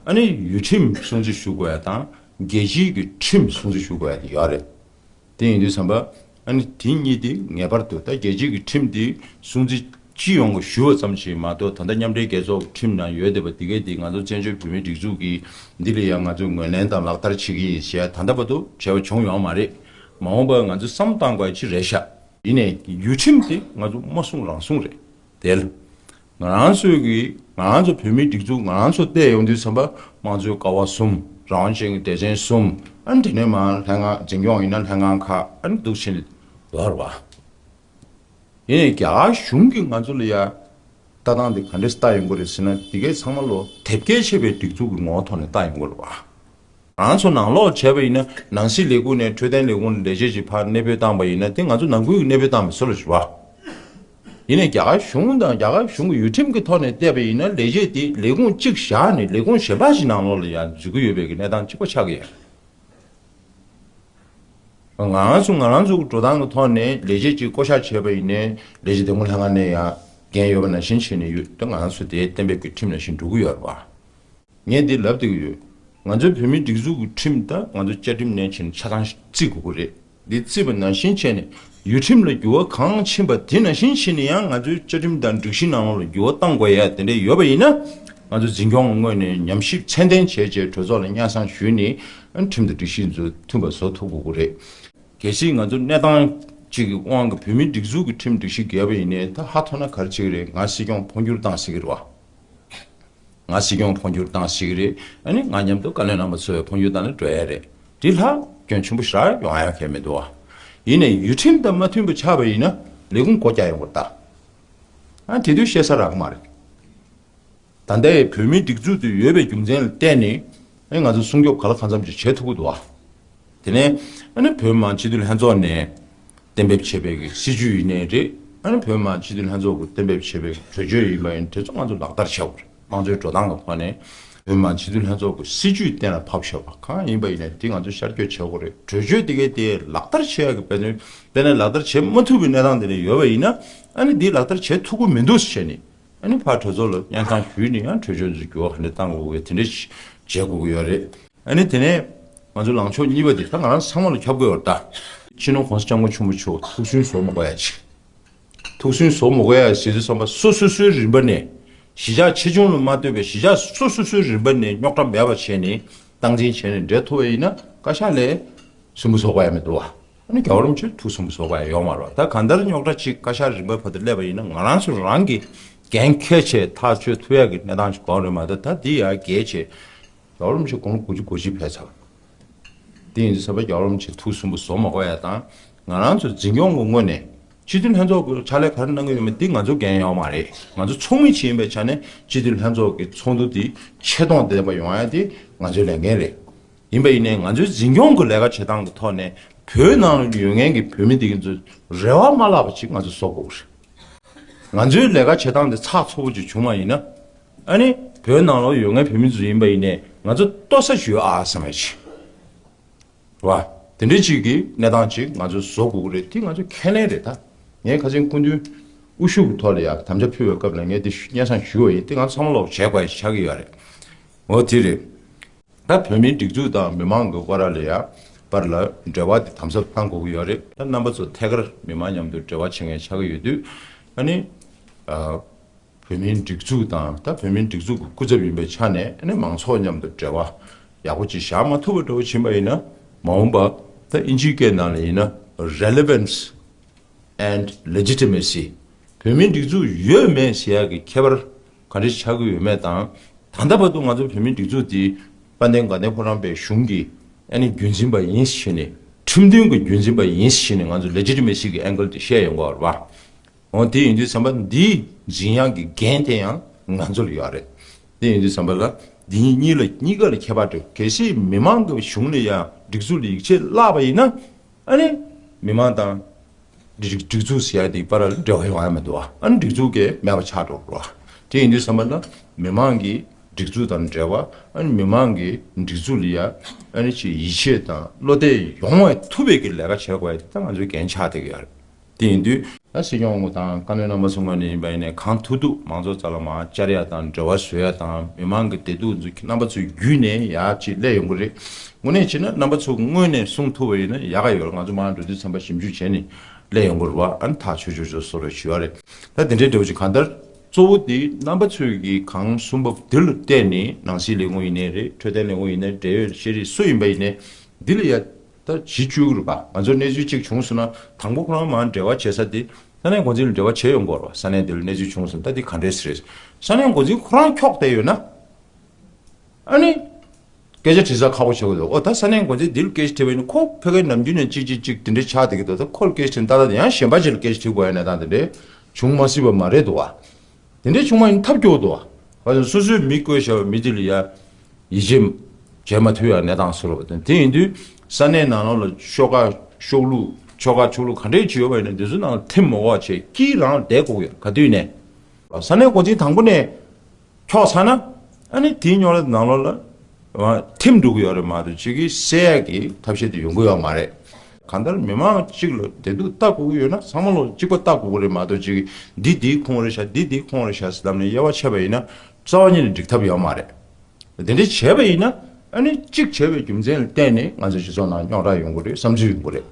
ཨ་ནི་ཡུལ་ཁྲིམས་སྲུང་བརྩི་ཞུ་དགོས་ཡ་དང་རྒྱལ་སྤྱིའི་གི་ཁྲིམས་སྲུང་བརྩི་ཞུ་དགོས་ཡ་དེ་ཡོད་རེད། དེ་ཡིན་དུས་ཙམ་པ། ཨ་ནི་དེ་གཉིས་དེ་ངེས་པར་དུ་ད་རྒྱལ་སྤྱིའི་གི་ཁྲིམས་དེ་སྲུང་བརྩི་སྤྱི་ཡོངས་ཀྱིས་ཞུ་བ་ཙམ་ཞིག་མ་གཏོགས། ད་ལྟ་མཉམ་འབྲེལ་རྒྱལ་ཚོགས་ཀྱི་ཁྲིམས་ནང་ཡོད་བསྡད་པ་དེ་གས་དེ་ང་ཚོ་བཙན་བྱོལ་བོད་མིའི་སྒྲིག་འཛུགས་ཀྱི་འདི་ལ་ཡང་ང་ཚོས་ངོས་ལེན་དང་ལག་བསྟར་བྱེད་ཀྱི་ཡིན་ཞེས་ད་ལྟ་བར་དུ་བྱས་པ་བྱུང་ཡོད་མ་རེད། མ་འོངས་པར་ང་ཚོས་བསམ་བཏང་དགོས་ཡ་ཅིག་རེད་ཤག་ཡིན་ནའི་ཡུལ་ཁྲིམས་དེ་ང་ཚོ་མ་སྲུང་རང་སྲུང་རེད། དེ་ལ་ང་རང་ཚོའི་གི་ང་རང་ཚོ་བོད་མིའི་སྒྲིག་འཛུགས་ང་རང་ཚོ་བལྟས་ཡོང་དུས་ཙམ་པ། དམངས་གཙོའི་ཀ་བ་གསུམ། རང་དབང་ཅན་གྱི་སྡེ་ཚན་གསུམ། ཨ་ནི་དེ་ནས་མར་ལྷན་ཁང་འཛིན་སྐྱོང་ཡིན་ན་ལྷན་ཁང་ཁག་ཨ་ནི་འདུག་བྱས་ནས་ལོག་རེད་བ། ཡིན་ནའི་རྒྱ་གར་གཞུང་གིས་ང་ཚོ་ལ་ཡ་ལྟ་སྟངས་དེ་ག་འདྲས་ལྟ་ཡོང་གི་རེད་ཟེར་ན། དེ་གས་ཚང་མ་ལོ་དེབ་སྐྱེལ་བྱས་པའི་སྒྲིག་འཛུགས་ཀྱི་ངོ་བོ་ཐོག་ནས་ལྟ་ཡོང་གི་རེད་བ། ང་ཚོ་ནང་ལོགས་བྱས་པ་ཡིན་ན། ནང་སྲིད་ལས་ཁུངས་ནས་འཕྲོད་བསྟེན་ལས་ཁུངས་ལ་ལས་བྱེད་ཅིག་ཕར་གནས་སྤོས་བཏང་པ་ཡིན་ན། དེ་ང་ཚོ་ནང་ཁུལ་གྱི་གནས་སྤོས་བཏང་བའི་བཟོ་འདྲ་ཞིག་རེད་བ། ཡིན་ནའི་རྒྱ་གར་གཞུང་དང་རྒྱ་གར་གཞུང་གི་ཡུལ་ཁྲིམས་ཀྱི་ཐོག་ནས་བལྟས་པ་ཡིན་ན། ལས་བྱེད་དེ་ལས་ཁུངས་གཅིག་བཞག་ནས་ལས་ཁུངས་གཞན་པ་ཞིག་ནང་ལོགས་ལ་ཡང་འཛུལ་གྱི་ཡོད་པའི་གི་གནས་སྟངས་གཅིག་པ་ཆགས་ཀྱི་ཡོད། ང་རང་ཚོ་ང་རང་ཚོ་གི་འགྲོ་སྟངས་ཀྱི་ཐོག་ནས་ལས་བྱེད་ཅིག་བསྐོ་གཞག་བྱས་པ་ཡིན་ནའི། ལས་བྱེད་དེ་སྔོན་ལྷན་ཁང་ནས་ཡང་འགན་ཡོད་པ་ནང་བཞིན་བྱས་ནས་ཡོད། ད་ང་རང་ཚོ་དེ་གཏན་འབེབས་ཀྱི་ཁྲིམས་ནང་བཞིན་འགྲོ་གི་ཡོད་རེད་བ། ངས་འདི་ལབ་བསྡད་ཀྱི་ཡོད། ང་ཚོའི་བོད་མིའི་སྒྲིག་འཛུགས་ཀྱི་ཁྲིམས་དང་ང་ཚོའི་བཅའ་ཁྲིམས་ནང་བཞིན་ཆ་ཚང་བརྩི་དགོས་ཀྱི་རེད། འདི་བརྩིས་པ་ནང་བཞིན་བྱས་ནས་ཡུལ་ཁྲིམས་ལ་འགྱུར་བ་གང་ཕྱིན་པ་དེ་ནང་བཞིན་བྱས་ནས་ཡང་ང་ཚོའི་བཅའ་ཁྲིམས་དང་སྒྲིག་གཞི་ནང་ལོགས་ལ་འགྱུར་བ་གཏང་དགོས་ཡ་དེ་འདྲ་ཡོད་པ་ཡིན་ན། ང་ཚོ་འཛིན་སྐྱོང་ངོས་ནས་ཉམས་ཞིབ་ཚད་ལྡན་བྱས་རྗེས་གྲོས་ཚོགས་ལ་སྙན་སེང་ཞུས་ནས་ཁྲིམས་དང་སྒྲིག་གཞི་ཚོ་མཐུན་པ་བཟོ་ཐུབ་དགོས་ཀྱི་རེད། གལ་སྲིད་ང་ཚོ་གནས་སྟངས་གཅིག་གི་དབང་གིས་བོད་མིའི་སྒྲིག་འཛུགས་ཀྱི་ཁྲིམས་སྒྲིག་གཞི་འགལ་བ་ཡིན་ནའི། ད་ཧ་ཐོ་ན་ག་རེ་བྱེད་ཀྱི་རེད། ང་སྲིད་སྐྱོང་འཕོ་འགྱུར་བཏང་སྲིད་ཀྱི་རེད་བ། ང་སྲིད་སྐྱོང་འཕོ་འགྱུར་བཏང་སྲིད་ཀྱི་རེད། ཨ་ནི་ང་མཉམ་དུ་བཀའ་བློན་རྣམ་པ་ཚོས་འཕོ་འགྱུར་བཏང་ན་འགྲོ་ཡ་རེད། དེ་ལྷག་སྐྱོན་ཆེན་པོ་ཞེ་དྲག་ཡོང་ཡ་གང་ཡང་མི་འདུག་བ། ཡིན་ནའི་ཡུལ་ཁྲིམས་དང་མ་མཐུན་པ་ཆགས་པ་ཡིན་ན་ལས་ཁུངས་སྒོ་རྒྱག་ཡོང་གི་རེད་ད། ཨ་དེ་དུས་བཤད་ས་རག་གི་མ་རེད། ད་ལྟའི་བོད་མིའི་སྒྲིག་འཛུགས་དེ་ཡོད་པའི་རྒྱུ་མཚན་ལ་བརྟེན་ནས། ཨ་ནི་ང་ཚོ་སྲུང་སྐྱོབ་གང་ལ་གང་འཚམ་ཅིག་བྱེད་ཐུབ་ཀྱི་འདུག་བ། དེ་ནས་ཨ་ནི་བོད་མི་མང་སྤྱི་འཐུས་ལྷན་ཚོགས་ནས་གཏན་འབེབས་བྱས་པའི་གི་སྲིད་ཇུས་ཡིན་ནའི་རེད། ཨ་ནི་བོད་མི་མང་སྤྱི་འཐུས་ལྷན་ཚོགས་ཀྱིས་གཏན་འབེབས་བྱས་པའི་གྲོས་ཆོད་ཡིན་པ་ཡིན། དེ་ཚོ་ང་ཚོ་ལག་བསྟར་བྱེད་དགོས་རེད། དམངས་གཙོའི་འགྲོ་སྟངས་ཀྱི་ཐོག་ནས་བོད་མི་མང་སྤྱི་འཐུས་ལྷན་ཚོགས་ཀྱི་སྲིད་ཇུས་གཏན་ལ་ཕབ་བཞག་པ་གང་ཡིན་པ་ཡིན་ནའི་དེ་ང་ཚོ་ཤར་བསྐྱོད་བྱེད་དགོས་རེད། གྲོས་ཆོད་དེ་གའི་དེ་ལག་བསྟར་བྱེད་ཡག་གི་དཔེ་མཚོན། དཔེར་ན་ལག་བསྟར་བྱེད་མ་ཐུབ་པའི་གནས་སྟངས་དེ་འདྲ་ཡོད་པ་ཡིན་ན། ཨ་ནི་འདི་ལག་བསྟར་བྱེད་ཐུབ་ཀྱི་མི་འདུག་ཟེར་ནས། ཨ་ནི་ཕར་གྲོས་ཚོགས་ལ་སྙན་སེང་ཞུས་ནས་ཡང་གྲོས་ཆོད་འདི་འགྱུར་བ་ག་འདྲ་བཏང་དགོས་ཀྱི་དེ་འདྲ་བྱེད་དགོས་ཀྱི་ཡོད་རེད། ཨ་ནི་དེ་ནས་ང་ཚོ་ལངས་ཕྱོགས་གཉིས་པ་དེ་ད་ང་རང་ཚང་མ་ལ་ཁྱབ་དགོས་ཡོད་རེད་ད། སྤྱི་ནོར་༸གོང་ས་༸སྐྱབས་མགོན་ཆེན་པོ་མཆོག་ཐུགས་སུན་བཟོ་མ་དགོས་ཡ་ཅིག་ཐུགས་སུན་བཟོ་མ་དགོས་ཡ་ཟེར་དུས་ཙམ་པ། སོ་སོ་སོའི་རིམ་པ་ནས་གཞིས་ཆགས་ཆེ་ཆུང་ལ་མ་ལྟོས་པའི་གཞིས་ཆགས་སོ་སོ་སོའི་རིམ་པ་ནས་རྙོག་དྲ་མེད་པ་བྱས་ནས་སྟངས་འཛིན་བྱས་ནས་འགྲོ་ཐུབ་པ་ཡིན་ན། བཀའ་ཤག་ལ་སུན་པོ་བཟོ་དགོས་ཡ་མི་འདུག་བ། ཨ་ནི་རྒྱལ་བ་རིན་པོ་ཆེ་ཐུགས་སུན་པོ་བཟོ་དགོས་ཡ་ཡོད་མ་རེད་བ། ད་གང་ལྟར་རྙོག་དྲ་ཅིག་བཀའ་ཤག་རིམ་པ་བར་དུ་སླེབས་པ་ཡིན་ན། ང་རང་ཚོ་རང་གི་འགན་འཁྱེར་བྱས་ཐག་གཅོད་ཐུབ་ཡ་གི་གནས་སྟངས་ཤིག་གོ་རེད་མ་གཏོགས། ད་འདི་ཡ་གལ་ཆེ། རྒྱལ་བ་རིན་པོ་ཆེ་དགུང་ལོ་དགུ་བཅུ་གོ་གཅིག་ཕེབས་ཚར། དེ་ཡིན་དུས་ཙམ་པ་རྒྱལ་བ་རིན་པོ་ཆེ་ཐུགས་སུན་པོ་བཟོ་མ་དགོས་ཡ་དང་། ང་རང་ཚོ་འཛིན་སྐྱོང་གི་ངོས་ནས་སྤྱི་འཐུས་ལྷན་ཚོགས་ཀྱི་ཕྱག་ལས་ག་རེ་གནང་གི་ཡོད་མེད་འདི་ང་ཚོ་འགན་ཡོད་མ་རེད། ང་ཚོ་ཚོགས་མི་ཅིག་ཡིན་པའི་ཆ་ནས་སྤྱི་འཐུས་ལྷན་ཚོགས་ཀྱི་ཚོགས་འདུ་འདི་ཆེ་མཐོང་ལྡན་པ་ཡོང་ཡ་དེ་ང་ཚོའི་ལས་འགན་རེད། ཡིན་པ་ཡིན་ནའི་ང་ཚོའི་འཛིན་སྐྱོང་གི་ལས་ཀ་བྱེད་སྟངས་ཀྱི་ཐོག་ནས་བོད་ནང་ལ་ཡོད་མཁན་གྱི་བོད་མི་འདི་ཚོ་རེ་བ་མ་བརླག་པ་ཅིག་ང་ཚོ་བཟོ་དགོས་རེད། ང་ཚོའི་ལས་ཀ་བྱེད་སྟངས་དེ་ཚགས་ཚུད་པོ་ཅིག་བྱུང་བ་ཡིན་ན། ཨ་ནི་བོད་ནང་ལོགས་ཡོད་མཁན་བོད་མི་ཚོ་ཡིན་པ་ཡིན་ནའི་ང་ཚོ་ལྟོ་ས་ཞུ་ཨ་བསམ་ཡ་ཅིག་རེད་བ། དེ་འདྲའི་ཅིག་གི་གནས་སྟངས་ཅིག་ང་ཚོས་བཟོ་དགོས་ཀྱི་རེད། དེ་ང་ཚོ་ཁས་ལེན་རེད་ད། ངས་ཁ་སང་སྐུ་མདུན་དབུ་བཞུགས་ཀྱི་ཐོག་ལ་ཡ་དམ་བཅའ་ཕུལ་བའི་སྐབས་ལ་ངས་དེ་སྙན་སེང་ཞུས་པ་ཡིན། དེ་ང་ཚོ་ཚང་མ་ལོག་བྱེད་དགོས་ཡ་ཆགས་ཀྱི་ཡོད་རེད། འོ་དེ་རེད། ད་བོད་མིའི་སྒྲིག་འཛུགས་དང་མི་མང་གི་བར་ལ་ཡ་བར་ལ་འབྲེལ་བ་དེ་དམ་ཟབ་གཏང་དགོས་ཀྱི་ཡོད་རེད། ད་རྣམ་པ་ཚོ་ཐད་ཀར་མི་མང་མཉམ་དུ་འབྲེལ་བ་བྱེད་མཁན་ཆགས་ཀྱི་ཡོད་དུས། ཨ་ནི། ཨ། བོད་མིའི་སྒྲིག་འཛུགས་དང་། ད་བོད་མིའི་སྒྲིག་འཛུགས་ཀྱི་སྐུ་ཚབ་ཡིན་པའི་ཆ་ནས། ཨ་ནི་མང་ཚོགས་མཉམ་དུ་འབྲེལ་བ་ཡག་པོ་ཅིག་བཞག་མ་ཐུབ་པ་འདྲ་བོ་ཕྱིན་པ་ཡིན་ན། མ་འོངས་པ་ད་ཨིན་ཇིའི་སྐད་ནང་ལ་ཡིན་ན་relevance and legitimacy། བོད་མིའི་སྒྲིག་འཛུགས་ཡོད་མེད་ཟེར་ཡག་གི་ཁྱད་པར་ག་འདྲ་ཆགས་ཀྱི་ཡོད་མེད་དང་། ད་ལྟ་བར་དུ་ང་ཚོ་བོད་མིའི་སྒྲིག་འཛུགས་འདི་དཔལ་ལྡན་དགའ་ལྡན་ཕོ་བྲང་པའི་གཞུང་གི་ཨ་ནི་རྒྱུན་འཛིན་པ་ཡིན་ཞེས་ནས། ཁྲིམས་མཐུན་གྱི་རྒྱུན་འཛིན་པ་ཡིན་ཞེས་ནས་ང་ཚོ་legitimacy་གི་angle་དེ་བཤད་ཡོང་གི་ཡོད་རེད་བ། འོ་དེ་ཡིན་དུས་ཙམ་པ་འདིའི་འཛིན་ཡག་གི་འགན་དེ་ཡང་ ང་ཚོ་ལ་ཡོད་རེད། དེ་ཡིན་དུས་ཙམ་པ་ལ་འདི་གཉིས་ལ་གཉིས་ཀ་ལ་ཁྱད་པར་འདྲ། གལ་སྲིད་མི་མང་གི་གཞུང་ལ་ཡང་སྒྲིག་འཛུགས་ལ་ཡིད་ཆེས་བརླག་པ་ཡིན་ན། ཨ་ནི་མི་མང་དང་སྒྲིག་སྒྲིག་འཛུགས་ཟེར་ཡ་དེའི་བར་ལ་འབྲེལ་བ་ཡོང་ཡ་མི་འདུག་ཨ་ནི་སྒྲིག་འཛུགས་ཀྱི་མེད་པ་ཆགས་འགྲོ་རོགས། དེ་ཡིན་དུས་ཙམ་པ་ལ་མི་མང་གི་སྒྲིག་འཛུགས་དང་འབྲེལ་བ། ཨ་ནི་མི་མང་གི་སྒྲིག་འཛུགས་ལ་ཡ་ཨ་ནི་ཅིག་ཡིད་ཆེས་དང་བློ་གཏད་ཡོང་བའི་ཐུབ་པའི་གི་ལས་ཀ་བྱེད་དགོས་ཡ་དེ་ད་ང་ཚོའི་འགན་ཆགས་བསྡད་ཀྱི་ཡོད་རེད། དེ་ཡིན་དུས་ད་སྲིད་སྐྱོང་དང་བཀའ་བློན་རྣམ་པ་ཚོ་ངོས་ནས་ཡིན་པ་ཡིན་ནའི་གང་ཐུབ་ཐུབ་མང་གཙོ་རྩ་ལ་མར་བཅར་ཡ་དང་འབྲེལ་བ་བཟོ་ཡ་དང་མི་མང་གི་བདེ་སྡུག་ཚོ་རྣམ་པ་ཚོའི་བརྒྱུད་ནས་ཡར་ཅིག་སླེབས་ཡོང་གི་རེད། དངོས་གནས་བྱས་ན་རྣམ་པ་ཚོ་སྔོན་ནས་གསུང་ཐུབ་པ་ཡིན་ན་ཡག་ག་ཡོད་རེད། ང་ཚོ་མར་འགྲོ་དུས་ཙམ་པ་ཞིབ་འཇུག་བྱས་ནས་སླེབས་ཡོང་གི་རེད་བ། ཨ་ནི་ཐག་ཆོད་ཆོད་ཆོད་བཟོ་རོགས་ཞུ་བ་རེད། ད་དེ་འདྲའི་འདྲ་བོ་ཅིག་གང་ལྟར་གཙོ་བོ་དེ་རྣམ་པ་ཚོས་ཀྱི་གང་གསུངས་པ་དེ་ལ་བལྟས་ནས་ནང་སྲིད་ལས་ཁུངས་ཡིན་ནའི་རེད། འཕྲོད་བསྟེན་ལས་ཁུངས་ཡིན་ནའི་འབྲེལ་ཡོད་ཤེས་རིག་སུ་ཡིན་པ་ཡིན་ནའི་འདི་ལ་ཡ། ད་གཞི་བཅོལ་གི་རེད་པ། ང་ཚོར་གནས་ཚུལ་གཅིག་བྱུང་སོང་ན་དང་པོ་ཁོ་རང་མར་འབྲེལ་བ་བྱེད་ས་དེ་ས་གནས་འགོ་འཛིན་ལ་འབྲེལ་བ་བྱེད་ཡོང་དགོས་རེད་པ། ས་གནས་དེ་ལ་གནས་ཚུལ་བྱུང་སོང་ད་དེ་ག་འདྲས་རེད། ས་གནས་འགོ་འཛིན་ཁོ་རང་འཁྱོག་བསྡད་ཡོད་ན། ཨ་ནི། སྐད་ཆ་དྲི་ས་ཁག་པོ་ཆགས་ཀྱི་འདུག་ཨོ་ད་ས་གནས་འགོ་འཛིན་འདི་ལ་སྐད་ཆ་དྲིས་པ་ཡིན་ན་ཁོ་ཕ་གིར་ནམ་རྒྱུན་ནས་གཅིག་གཅིག་གཅིག་དེ་འདྲས་ཆགས་བསྡད་ཀྱི་འདུག་ད་ཁོ་ལ་སྐད་ཆ་དྲིས་ན་ཏག་ཏག་དེ་ཡང་གཞན་པ་ཅིག་ལ་སྐད་ཆ་དྲི་དགོས་ཡ་གནས་སྟངས་དེ་འདྲས་བྱུང་མ་སྲིད་པ་མ་རེད་འདུག་བ། དེ་འདྲའི་བྱུང་བ་ཡིན་ཐབས་སྐྱོ་བོ་འདུག་བ། སོ་སོའི་མི་བསྐོས་བཞག་པའི་མི་དེ་ལ་ཡ། ཡིད་ཆེས་བྱེད་མ་ཐུབ་ཡ་གནས་སྟངས་བཟོ་འདྲ་བ་དང་དེ་ཡིན་དུས་ས་གནས་ནང་ལོགས་ལ་ཤོག་ཁག་ཤོག་ལུགས་ཆོལ་ཁ་ཆོས་ལུགས་ག་འདྲའི་ཅིག་ཡོད་པ་ཡིན་ན་དེ་ཚོའི་ནང་ལ་ཐིམ་མ་དགོས་པ་བྱས་དཀྱིལ་རང་ལ་བསྡད་དགོས་ཀྱི་ཡོད་རེད། ག་དུས་ནས་ས་གནས་འགོ་འཛིན་དང་པོ་ནས་འཁྱོག་ཚར་ན་ཨ་ནི་དེའི་རྙོག་དྲ་ནང་ལོགས་ལ་ཐིམ་འགྲོ་གི་ཡོད་རེད་མ་གཏོགས་ཅིག་གིས་སེལ་ཡ་གི་ཐབས་ཤེས་དེ་ཡོང་གི་ཡོད་མ་རེད། གང་ལྟར་མི་མང་གཅིག་ལ་བདེ་སྡུག་ལྟ་དགོས་ཀྱི་ཡོད་ན་ཚང་མ་ལོ་གཅིག་པ་ལྟ་དགོས་ཀྱི་རེད་མ་གཏོགས་ཅིག་གིས་འདི་འདིའི་ཁོངས་རེད་ཤག་འདི་འདིའི་ཁོངས་རེད་ཤག་ཟེར་ལབ་ནས་དབྱེ་བ་ཕྱེ་བ་ཡིན་ན་རྩ་བ་ཉིད་ནས་འགྲིག་ཐབས་ཡོད་མ་རེད། དེ་འདྲ་བྱས་པ་ཡིན་ན་ཨ་ནི་གཅིག་བྱས་པའི་རྒྱུ་མཚན་ལ་བརྟེན་ནས་ང་ཚོའི་སྤྱི་ཚོགས་ནང་རྙོག་དྲ་ཡོང་གི་རེད་བསམ་ཚུལ་ཡོང་གི་རེད། རེད་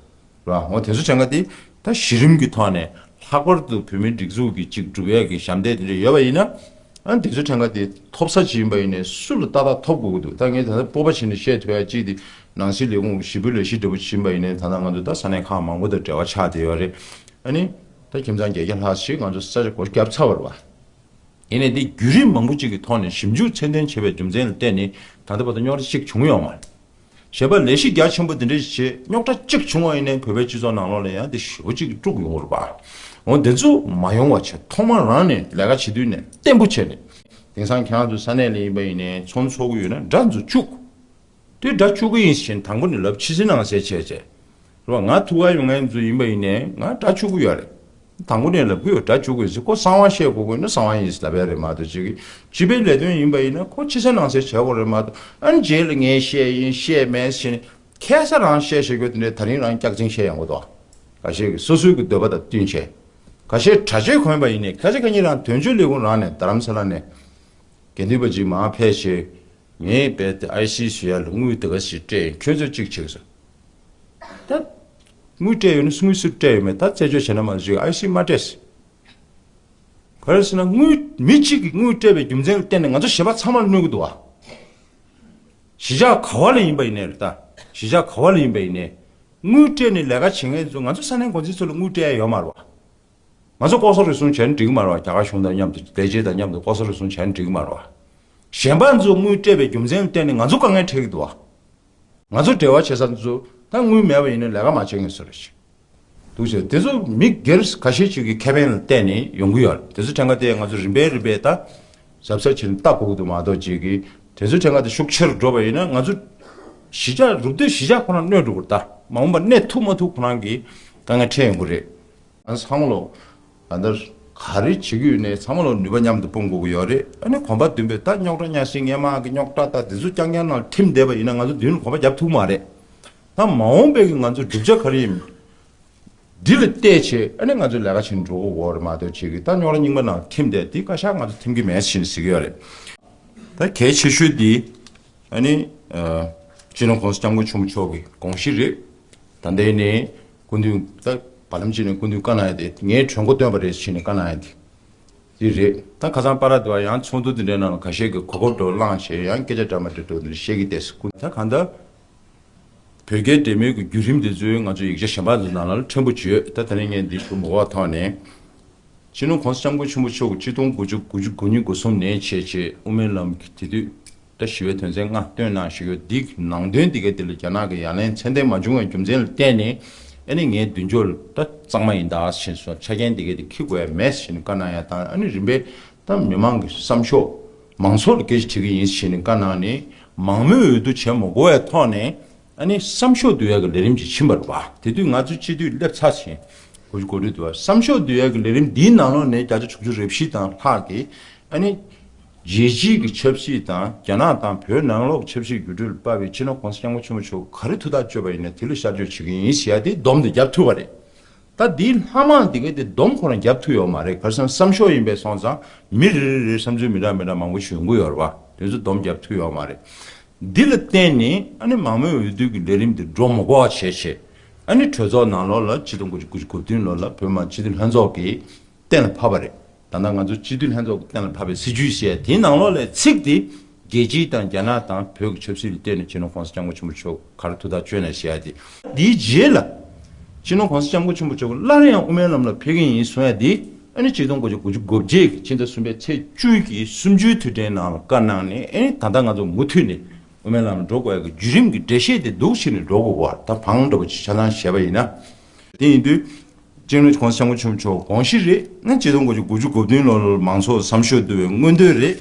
བ། འོ་དེ་ཚོ་དྲན་ག་དེ་ད་གཞི་རིམ་གྱི་ཐོག་ནས་ལྷག་པར་དུ་བོད་མིའི་སྒྲིག་འཛུགས་ཀྱི་གཅིག་སྒྲུབ་ཡས་ཀྱི་ཞབས་འདེགས་དེ་འདྲ་ཡོད་པ་ཡིན་ན་ཨ་ནི་དེ་ཚོ་དྲན་ག་དེ་ཐོབ་ས་ཅིག་ཡིན་པ་ཡིན་ནའི་སུ་ལ་ཏག་ཏག་ཐོབ་དགོས་ཀྱི་འདུག་ད་ངས་ད་ལྟ་སྤོབས་པ་བྱས་ནས་བཤད་ཐུབ་ཡ་གཅིག་དེ་ནང་སྲིད་ལས་ཁུངས་ཞི་བའི་ལས་གཞི་འདྲ་པོ་ཅིག་ཡིན་པ་ཡིན་ནའི་ད་ལྟ་ང་ཚོ་ད་ས་གནས་ཁག་མང་པོ་དང་འབྲེལ་བ་ཆགས་བསྡད་ཡོད་རེད། ཨ་ནི་ད་ཁྱིམ་ཚང་བརྒྱད་བརྒྱ་ལྷག་ཞིག་ང་ཚོ་ས་ཆ་སྒོ་བརྒྱབ་ཚར་བ་རེད་བ། ཡིན་ནའི་འདི་བརྒྱུད་རིམ་མང་པོ་ཅིག་གི་ཐོག་ནས་ཞིབ་འཇུག་ཚད་ལྡན་བྱས་པའི་རྒྱུ་མཚན་ལ་བརྟེན་ནས་ད་ལྟ་བར་དུ་རྙོག་དྲ་གཅིག་བྱུང་ཡོད་མ་རེད། གཞན་པ་ལས་གཞི་རྒྱ་ཆེན་པོ་འདི་འདྲ་ཞིག་བྱས་རྙོག་དྲ་གཅིག་བྱུང་བ་ཡིན་ནའི་བོད་པའི་སྤྱི་ཚོགས་ནང་ལོགས་ལ་ཡང་འདི་ཞེ་པོ་ཅིག་དཀྲུག་ཡོང་གི་རེད་པ། འོ་འདི་ཚོ་མ་ཡོང་བ་བྱས་ཐོག་མ་རང་ནས་ལས་ཀ་བྱེད་དུས་ནས་བརྟན་པོ་བྱས་ནས་དེང་སང་ཁྱེད་རང་ཚོ་ས་གནས་ལ་ཡིན་པ་ཡིན་ནའི་ཚོང་ཚོགས་ཀྱི་ཡོད་ན་འདྲ་འཛུགས་བཅུག་དེ་འདྲ་བཅུག་གི་ཡིན་ཞེས་དང་པོ་ནས་ལབ་ཕྱི་གསལ་ནང་གསལ་བྱས་བྱས། རེད་བ། ང་ཐུག་ག་ཡོང་མཁན་ཚོ་ཡིན་པ་ཡིན་ནའི་ང་འདྲ་བཅུག་གི་ཡོད་རེད། དང་པོ་ནས་ལབ་གི་ཡོད། འདྲ་བཅུག་གི་ཡོད་ཟེར། ཁོ་གསང་བ་བཤད་དགོས་དགོས་ན་གསང་བ་ཡིན་ཟེར་ལབ་ཡ་རེད་མ་གཏོགས་ཅིག་གི་སྤྱི་པའི་ལས་དོན་ཡིན་པ་ཡིན་ན་ཁོ་ཕྱི་གསལ་ནང་གསལ་བྱེད་དགོས་རེད་མ་གཏོགས་ཨ་ནི་རྗེས་ལ་ངས་བཤད་ཡིན་བཤད་མེད་ཟེར་ནས་ཁ་སང་རང་བཤད་བཤད་རྒྱུ་དེ་འདྲའི་ད་རིང་རང་སྐྱག་རྫུན་བཤད་ཡོང་གི་འདུག་ཁ་ཤས་ཀྱིས་སོ་སོའི་གི་འདོད་པ་དང་བསྟུན་བྱས། ཁ་ཤས་གྲྭ་ཆས་གོན་པ་ཡིན་ནའི་ཁ་ཤས་ཁ་ཉིན་རང་དོན་གཅོད་ལས་ཁུངས་རང་ནས་རྡ་རམ་ས་ལ་ནས་དགེ་འདུན་པ་ཅིག་མར་ཕེབས་བྱས། ངས་རྦད་དེ་ཨའི་སི་ཞུ་ཡ་ལ་དངུལ་དེ་ག་ཞིག་སྤྲད་ཡིན། ཁྱོད་ཚོས་གཅིག་བྱེད་ཟེར། ད་དངུལ་སྤྲད་ཡོད་ན་དངུལ་སུས་སྤྲད་ཡོད་མེད་ད་རྩད་གཅོད་བྱས་ན་མ་གཞི་ཨའི་སི་མ་སྤྲད་ཟེར། ག་རེ་ཟེར་ན་དངུལ་མི་གཅིག་གིས་དངུལ་སྤྲད་པའི་རྒྱུ་མཚན་ལ་བརྟེན་ནས་ང་ཚོ་གཞན་པ་ཚང་མ་ལ་གནོད་ཀྱི་འདུག་བ། གཞིས་ཆགས་ག་བ་ལ་ཡིན་པ་ཡིན་ནའི་རེད། ད་གཞིས་ཆགས་ག་བ་ལ་ཡིན་པ་ཡིན་ནའི་དངུལ་སྤྲད་ནས་ལས་ཀ་བྱེད་མཁན་ཚོ་ང་ཚོ་ས་གནས་འགོ་འཛིན་ཚོ་ལ་དངུལ་སྤྲད་ཡ་ཡོད་མ་རེད་བ། ང་ཚོ་ལྐོག་ཟ་རུལ་སུངས་བྱས་ན་འགྲིག་གི་མ་རེད་བ། རྒྱ་གར་གཞུང་དང་མཉམ་དུ་ལས་བྱེད་དང་མཉམ་དུ་ལྐོག་ཟ་རུལ་སུངས་བྱས་ན་འགྲིག་གི་མ་རེད་བ། གཞན་པ་ཚོ་དངུལ་སྤྲད་པའི་རྒྱུ་མཚན་ལ་བརྟེན་ནས་ང་ཚོ་དཀའ་ངལ་འཕྲད་ཀྱི་འདུག་བ། ང་ཚོ་འབྲེལ་བ་བྱེད་ས་ཚོ་ད་དངུལ་མེད་པ་ཡིན་ན་ལས་ཀ་མ་བྱེད་མཁན་བཟོ་འདྲ་ཞིག་འདུག་ཟེར། དེ་ཚོ་མི་སྒེར་ཁ་ཤས་ཅིག་གི་ཁེ་ཕན་ལ་བརྟེན་ནས་ཡོང་གི་ཡོད་རེད། དེ་ཚོ་ཕྲན་ཁ་དེ་ང་ཚོ་རིམ་པས་རིམ་པས་ད་གཟབ་གཟབ་བྱས་ནས་ལྟ་དགོས་ཀྱི་འདུག་མ་གཏོགས་ཅིག་གིས་དེ་ཚོ་ཕྲན་ཁ་དེ་ཤུགས་ཆེ་རུ་འགྲོ་བ་ཡིན་ན་ང་ཚོ་གཞིས་ཆགས་རུབ་སྟོད་གཞིས་ཆགས་ཁོ་རང་གནོད་འགྲོ་གི་རེད། ད་མ་འོངས་པ་གནས་ཐུབ་མ་ཐུབ་ཁོ་རང་གི་དཀའ་ངལ་འཕྲད་ཡོང་གི་རེད། ཨ་ཚང་མ་ལོ། ད་ལྟ་ག་རེ་བྱེད་ཀྱི་ཡོད་ནའི་ཚང་མ་ལོ་ནུས་པ་མཉམ་དུ་སྤུངས་དགོས་ཀྱི་ཡོད་རེད། ཨ་ནི་གོམ་པ་མདུན་པའི་ད་རྙོག་དྲ་གཉའ་ཤིང་སྔས་མ་གི་རྙོག་དྲ་ད་དེ་ཚོ་རྐྱང་རྐྱང་ནང་ཐིམ་བསྡད་པ་ཡིན་ན་ང་ཚོ་མདུན་ལ་གོམ་པ་རྒྱབ་ཐུབ་མ་རེད། ད་མ་འོངས་པའི་གི་ང་ཚོ་བསྒྲུབ་བྱ་ག་རེ་ཡིན། འདི་ལ་བལྟས་བྱས་ཨ་ནི་ང་ཚོ་ལས་ཀ་བྱེད་འགྲོ་དགོས་རེད་མ་གཏོགས་བྱེད་ཀྱི་ད་རྙོག་དྲ་རྙིང་པ་ནང་ཐིམ་བསྡད་དེ་བཀའ་ཤག་ང་ཚོ་ཐིམ་གྱི་མེད་ཟེར་ནས་ཟེར་གྱི་ཡོད་རེད། ད་གལ་ཆེ་ཤོས་འདི་ཨ་ནི་སྤྱི་ནོར་༸གོང་ས་༸སྐྱབས་མགོན་ཆེན་པོ་མཆོག་གི་དགོངས་གཞི་རེད། ད་ལྟའི་ནས་སྐུ་མདུན་ད་བར་ལམ་ཅིག་ནས་སྐུ་མདུན་བཀའ་གནང་ཡ་དེ་ངའི་གྲོས་འགོ་བཏོན་པ་རེད་ཟེར་ནས་བཀའ་གནང་ཡ་དེ་འདི་རེད། ད་ཁ་སང་པ་ར་དེ་བ་ཡང་ཚོགས་འདུ་དེ་འདྲའི་ནང་ལ་ཁ་ཤས་ཀྱིས་གོ་སྐབས་འདྲ་བོ་བླངས་བྱས་ཡང་སྐད་ཆ་འདྲ་མ་འདྲ་འདྲ་བོ་འདི་བཤད་ཀྱི་བསྡད་ཟེར། སྐུ་ད་གང་ལྟར་བོད་རྒྱའི་འབྲེལ་མོལ་གྱི་བརྒྱུད་རིམ་དེ་ཚོའི་ང་ཚོའི་ཡིག་ཆ་གཞན་པ་ཚོའི་ནང་ལ་ཕྲན་བུ་བརྗོད། ད་དེ་རིང་ངས་འདི་ཞུ་མི་དགོས་པ་ཐོག་ནས། སྤྱི་ནོར་༸གོང་ས་༸སྐྱབས་མགོན་ཆེན་པོ་མཆོག་གིས་ཆིག་སྟོང་དགུ་བརྒྱ་དགུ་བཅུ་གོ་གཉིས་གོ་གསུམ་ནས་བྱས་བྱས་དབུ་མའི་ལམ་གྱི་དེ་དུས་ད་ཞི་བའི་དོན་ཚན་ལྔ་བཏོན་གནང་བཞག་ཡོད། འདིའི་ནང་དོན་འདི་ག་འདི་ལ་རྒྱ་ནག་གི་ཡ་ལན་ཚད་ལྡན་མ་བྱུང་བའི་རྒྱུ་མཚན་ལ་བརྟེན་ནས་ཨ་ནི་ངའི་མདུན་ཅོག་ལ་ད་གཙང་མ་ཡིན་ད་ཞེས་སོགས་ཆ་རྐྱེན་འདི་ག་འདི་འཁྱེར་དགོས་ཡ་མེད་ཞེས་བཀའ་གནང་ཡ་དང་ཨ་ནི་རིམ་པས་ ད་མི་མང་གི་བསམ་ཤོག་མང་ཚོགས་ལ་སྐད་ཆ་དྲི་གི་ཡིན་ཞེས་ནས་བཀའ་གནང་ནས། མང་མོས་འོས་བསྡུ་བྱེད་མ་དགོས་པའི་ཐོག་ནས་ཨ་ནི་བསམ་ཤོག་བསྡུ་ཡག་གི་ལས་རིམ་ཅིག་ཕྱིན་པ་རེད་པ། དེ་དུས་ང་ཚོ་སྤྱི་འཐུས་སླེབས་ཚར་ཕྱིན། གོ་གོ་སྒྲིག་འདུག་བ། བསམ་ཤོག་བསྡུ་ཡག་གི་ལས་རིམ་འདིའི་ནང་ལོགས་ནས་བརྒྱ་ཆ་དྲུག་ཅུ་རེ་བཞི་དང་ལྷག་གིས་ཨ་ནི་རྒྱལ་སྤྱིའི་གི་ཆབ་སྲིད་དང་རྒྱ་ནག་དང་བོད་ནང་ལོགས་ཀྱི་ཆབ་སྲིད་འགྱུར་འགྲོས་ལ་དཔག་པའི་སྤྱི་ནོར་༸གོང་ས་༸སྐྱབས་མགོན་ཆེན་པོ་མཆོག་ག་རེ་ཐུགས་ཐག་གཅོད་པ་ཡིན་ན་དེ་ལ་ཤར་བསྐྱོད་བྱེད་ཀྱི་ཡིན་ཟེར་ཡ་དེ་སྡོམ་དེ་བརྒྱབ་ཐུབ་པ་རེད། ད་འདིའི་ལྷག་མ་དེ་ག་དེ་སྡོམ་ཁོ་རང་བརྒྱབ་ཐུབ་ཡོད་མ་རེད། ག་རེ་ཟེར་ན་བསམ་ཤོག་ཡིན་པས་སོང་ཙང་མི་རེ་རེ་རེ་བསམ་ཚུལ་མི་འདྲ་མི་འདྲ་མང་པོ་ཞིག་ཡོང་གི་ཡོད་རེད་པ། དེ་ཚོ་སྡོམ་བརྒྱབ་ཐུབ་ཡོད་མ་རེད། འདི་ལ་བརྟེན་ནས་ཨ་ནི་མང་མོས་འོས་བསྡུ་གི་ལས་རིམ་དེ་འགྲོ་མ་དགོས་པ་བྱས་བྱས། ཨ་ནི་གྲོས་ཚོགས་ནང་ལོགས་ལ་ཆིག་སྟོང་དགུ་བརྒྱ་དགུ་བཅུ་གོ་བདུན་ལོ་ལ་བོད་མི་མང་སྤྱི་འཐུས་ལྷན་ཚོགས་ཀྱིས་གཏན་ལ་ཕབ་པ་རེད། ད་ལྟ་ང་ཚོ་སྤྱི་འཐུས་ལྷན་ཚོགས་ཀྱིས་གཏན་ལ་ཕབ་པའི་སྲིད་བྱུས་ཟེར་དེའི་ནང་ལོགས་ལ་ཚིག་དེ་རྒྱལ་སྤྱི་དང་རྒྱ་ནག་དང་བོད་ཀྱི་ཆབ་སྲིད་ལ་བརྟེན་ནས་སྤྱི་ནོར་༸གོང་ས་༸སྐྱབས་མགོན་ཆེན་པོ་མཆོག་ག་རེ་ཐུགས་ཐག་གཅོད་ན་ཟེར་ཡ་དེ། དེའི་རྗེས་ལ་སྤྱི་ནོར་༸གོང་ས་༸སྐྱབས་མགོན་ཆེན་པོ་མཆོག་སླར་ཡང་དབུ་མའི་ལམ་ལ་ཕེབས་ཀྱི་ཡིན་གསུང་ཡ་དེ་ཨ་ནི་ཆིག་སྟོང་དགུ་བརྒྱ་དགུ་བཅུ་གོ་བརྒྱད་ཀྱི་ཕྱི་ཟླ་གསུམ་པའི་ཚེས་བཅུ་གི་གསུམ་བཅུའི་དུས་དྲན་ནང་ལ་བཀའ་གནང་ནས། ཨ་ནི་ད་ལྟ་ང་ཚོ་མུ་མཐུད་ནས་དབུ་མའི་ལམ་ལ་འགྲོ་དགོས་ཡ་གི་བརྒྱུད་རིམ་གྱི་འགྲེལ་བཤད་དེ་འདུག་བྱས་ནས་འགྲོ་དགོས་པ། ད་བང་འགྲོ་བ་ཅིག་ཆ་ཚང་བྱས་པ་ཡིན་ན། དེ་ཡིན་དུས་སྤྱི་ནོར་༸གོང་ས་༸སྐྱབས་མགོན་ཆེན་པོ་མཆོག་དགོངས་གཞི་རེད། ཨ་ནི་ཆིག་སྟོང་དགུ་བརྒྱ་དགུ་བཅུ་གོ་བདུན་ལོ་ལ་མང་ཚོགས་བསམ་ཤོག་བསྡུ་བའི་མངོན་འདོད་རེད།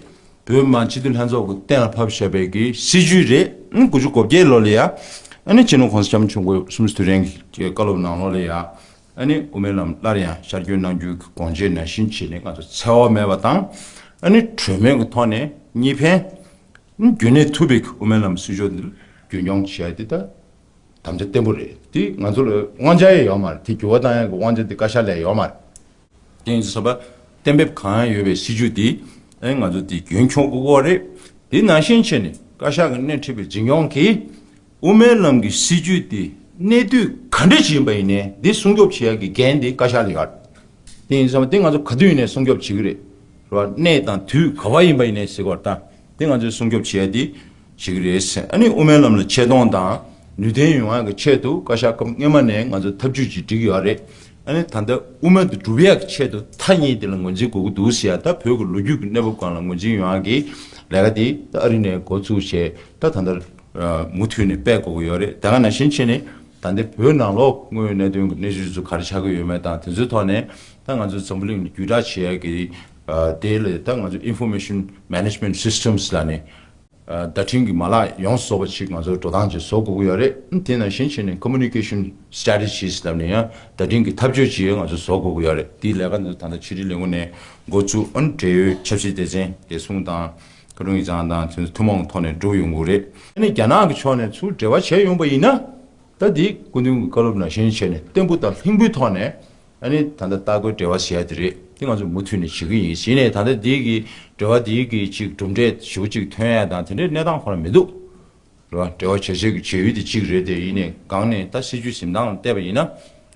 བོད་མི་མང་སྤྱི་འཐུས་ལྷན་ཚོགས་ཀྱིས་གཏན་ལ་ཕབ་བཞག་པའི་གི་སྲིད་བྱུས་རེད། ཨ་ནི་དགུ་བཅུ་གོ་བརྒྱད་ལོ་ལ་ཡ་ཨ་ནི་སྤྱི་ནོར་༸གོང་ས་༸སྐྱབས་མགོན་ཆེན་པོ་གསུམ་བཅུའི་དུས་དྲན་གྱི་བཀའ་སློབ་ནང་ལོགས་ལ་ཡ་ཨ་ནི་དབུ་མའི་ལམ་སླར་ཡང་ཤར་བསྐྱོད་གནང་རྒྱུའི་གི་དགོངས་བཞེས་ནང་བཞིན་བྱས་ནས་ང་ཚོ་འཚེ་བ་མེད་པ་དང་ཨ་ནི་གྲོས་མོལ་གྱི་ཐོག་ནས་གཉིས་ཕན་རྒྱུན་གནས་ཐུབ་པའི་གི་དབུ་མའི་ལམ་སྲིད་བྱུས་འདི་རྒྱུན་སྐྱོང་བྱས་ཏེ། ད་དམ་བཅའ་བརྟན་པོ་རེད། དེ་ང་ཚོ་ལ་དབང་ཆ་ཡང་ཡོད་མ་རེད། དེ་འགྱུར་བ་གཏོང་ཡག་གི་དབང་ཆ་དེ་བཀའ་ཤག་ལ་ཡོད་མ་རེད། དེ་ཡིན་ཙང་བསམ་པ་གཏན་འབེབས་གང་ཡང་ཡོད་པའི་སྲིད་བྱུས་དེ་ཨེ་ང་ཚོ་དེ་རྒྱུན་འཁྱོངས་དགོས་ཀྱི་རེད། དེ་ནང་བཞིན་བྱས་ནས་བཀའ་ཤག་གིས་སྣེ་ཁྲིད་པའི་འཛིན་སྐྱོང་གིས་དབུ་མའི་ལམ་གྱི་སྲིད་བྱུས་དེ་གནས་དུས་ག་འདྲ་ཞིག་ཡིན་པ་ཡིན་ནའི་དེ་སྲུང་སྐྱོབ་བྱེད་ཡག་གི་འགན་དེ་བཀའ་ཤག་ལ་ཡོད་རེད། དེ་ཡིན་ཙང་དེ་ང་ཚོ་ག་དུས་ཡིན་ནའི་སྲུང་སྐྱོབ་བྱེད་ཀྱི་རེད། རེད་བ། གནས་དང་དུས་ག་བ་ཡིན་པ་ཡིན་ནའི་ཟེར་བ་དང་དེ་ང་ཚོས་སྲུང་སྐྱོབ་བྱེད་ཡ་དེ་བྱེད་ཀྱི་རེད། ཨ་ནི་དབུ་མའི་ལམ་ལ་ཆེ་མཐོང་དང་ནུས་ལྡན་ཡོང་ཡ་གི་ཆེད་དུ་བཀའ་ཤག་སྐབས་སྔོན་མ་ནས་ང་ཚོ་ཐབས་ཇུས་ཅིག་བསྒྲིགས་ཡོད་རེད། ཨ་ནི་ད་ལྟ་དབུ་མ་དེ་སྒྲུབ་ཡ་གི་ཆེད་དུ་མཐའ་གཉིས་དེ་ལ་ངོས་འཛིན་དགོས་ཀྱི་འདུག་ཟེར་ཡ། ད་བོད་ཀྱི་ལོ་རྒྱུས་ཀྱི་གནས་བབ་སྒང་ལ་ངོས་འཛིན་ཡོང་ཡ་གི་ལས་ཀ་དེ་ད་ཨ་རི་ནས་འགོ་བཙུགས་བྱས། ད་ད་ལྟ་མུ་མཐུད་ནས་སྤེལ་དགོས་ཀྱི་ཡོད་རེད། ད་ག་ནང་བཞིན་བྱས་ནས་ད་ལྟ་བོད་ནང་ལོགས་དངོས་ཡོད་གནད་དོན་གྱི་གནས་ཚུལ་ཚོ་ག་རེ་ཆགས་ཀྱི་ཡོད་མེད་དང་དེ་ཚོའི་ཐོག་ནས་ད་ང་ཚོ་འཛམ་བུ་གླིང་ལ་བརྒྱུད་བསྒྲགས་བྱེད་ཡ་གི་དེ་ལ་ད་ང་ཚོ་Information Management Systems ལབ་ནས་བརྡ་འཕྲིན་གྱི་མ་ལག་ཡོངས་སུ་རྫོགས་པ་ཅིག་ང་ཚོ་འགྲོ་སྟངས་ཅིག་བཟོ་དགོས་ཀྱི་ཡོད་རེད། དེ་ནང་བཞིན་བྱས་ནས་Communication Strategies ལབ་ནས་ཡང་བརྡ་འཕྲིན་གྱི་ཐབས་ཇུས་ཅིག་ང་ཚོ་བཟོ་དགོས་ཀྱི་ཡོད་རེད། དེའི་ལས་ཀ་འདི་ད་ལྟ་ཕྱི་དྲིལ་ལས་ཁུངས་ནས་འགོ་བཙུགས། ཨ་ནི་འབྲེལ་ཡོད་ཆབ་སྲིད་སྡེ་ཚན་བདེ་སྲུང་དང་བཀའ་དྲུང་ཡིག་ཚང་དང་དེ་ཚོ་ཐུན་མོང་ཐོག་ནས་སྒྲུབ་ཡོང་གི་རེད། ཨ་ནི་རྒྱ་ནག་གི་ཕྱོགས་ནས་ཚུར་འབྲེལ་བ་བྱས་ཡོང་པ་ཡིན་ན། ད་འདི་སྐུ་མདུན་གྱི་བཀའ་སློབ་ནང་བཞིན་བྱས་ནས་བརྟན་པོ་དང་ལྷིང་པོའི་ཐོག་ནས་ཨ་ནི་ད་ལྟ་ལྟ་སྐོར་འབྲེལ་བ་བྱས་ཡ་དེ་རེད། དེ་ང་ཚོ་མུ་མཐུད་ནས་བྱེད་ཀྱི་ཡིན། ཡིན་ནའི་ད་ལྟ་འདི་གི་འབྲེལ་བ་འདི་གི་ཅིག་གྲུབ་འབྲས་ཞེ་པོ་ཅིག་ཐོན་ཡ་དང་དེ་འདྲའི་གནས་སྟངས་ཁོ་རང་མི་འདུག་རེད་བ། འབྲེལ་བ་བྱ་བྱེད་ཀྱི་བྱེད་ཡུལ་དེ་གཅིག་རེད་དེ། ཡིན་ནའི་སྒང་ནས་ད་སྲིད་བྱུས་འཛིན་སྟངས་ལ་བལྟས་པ་ཡིན་ན།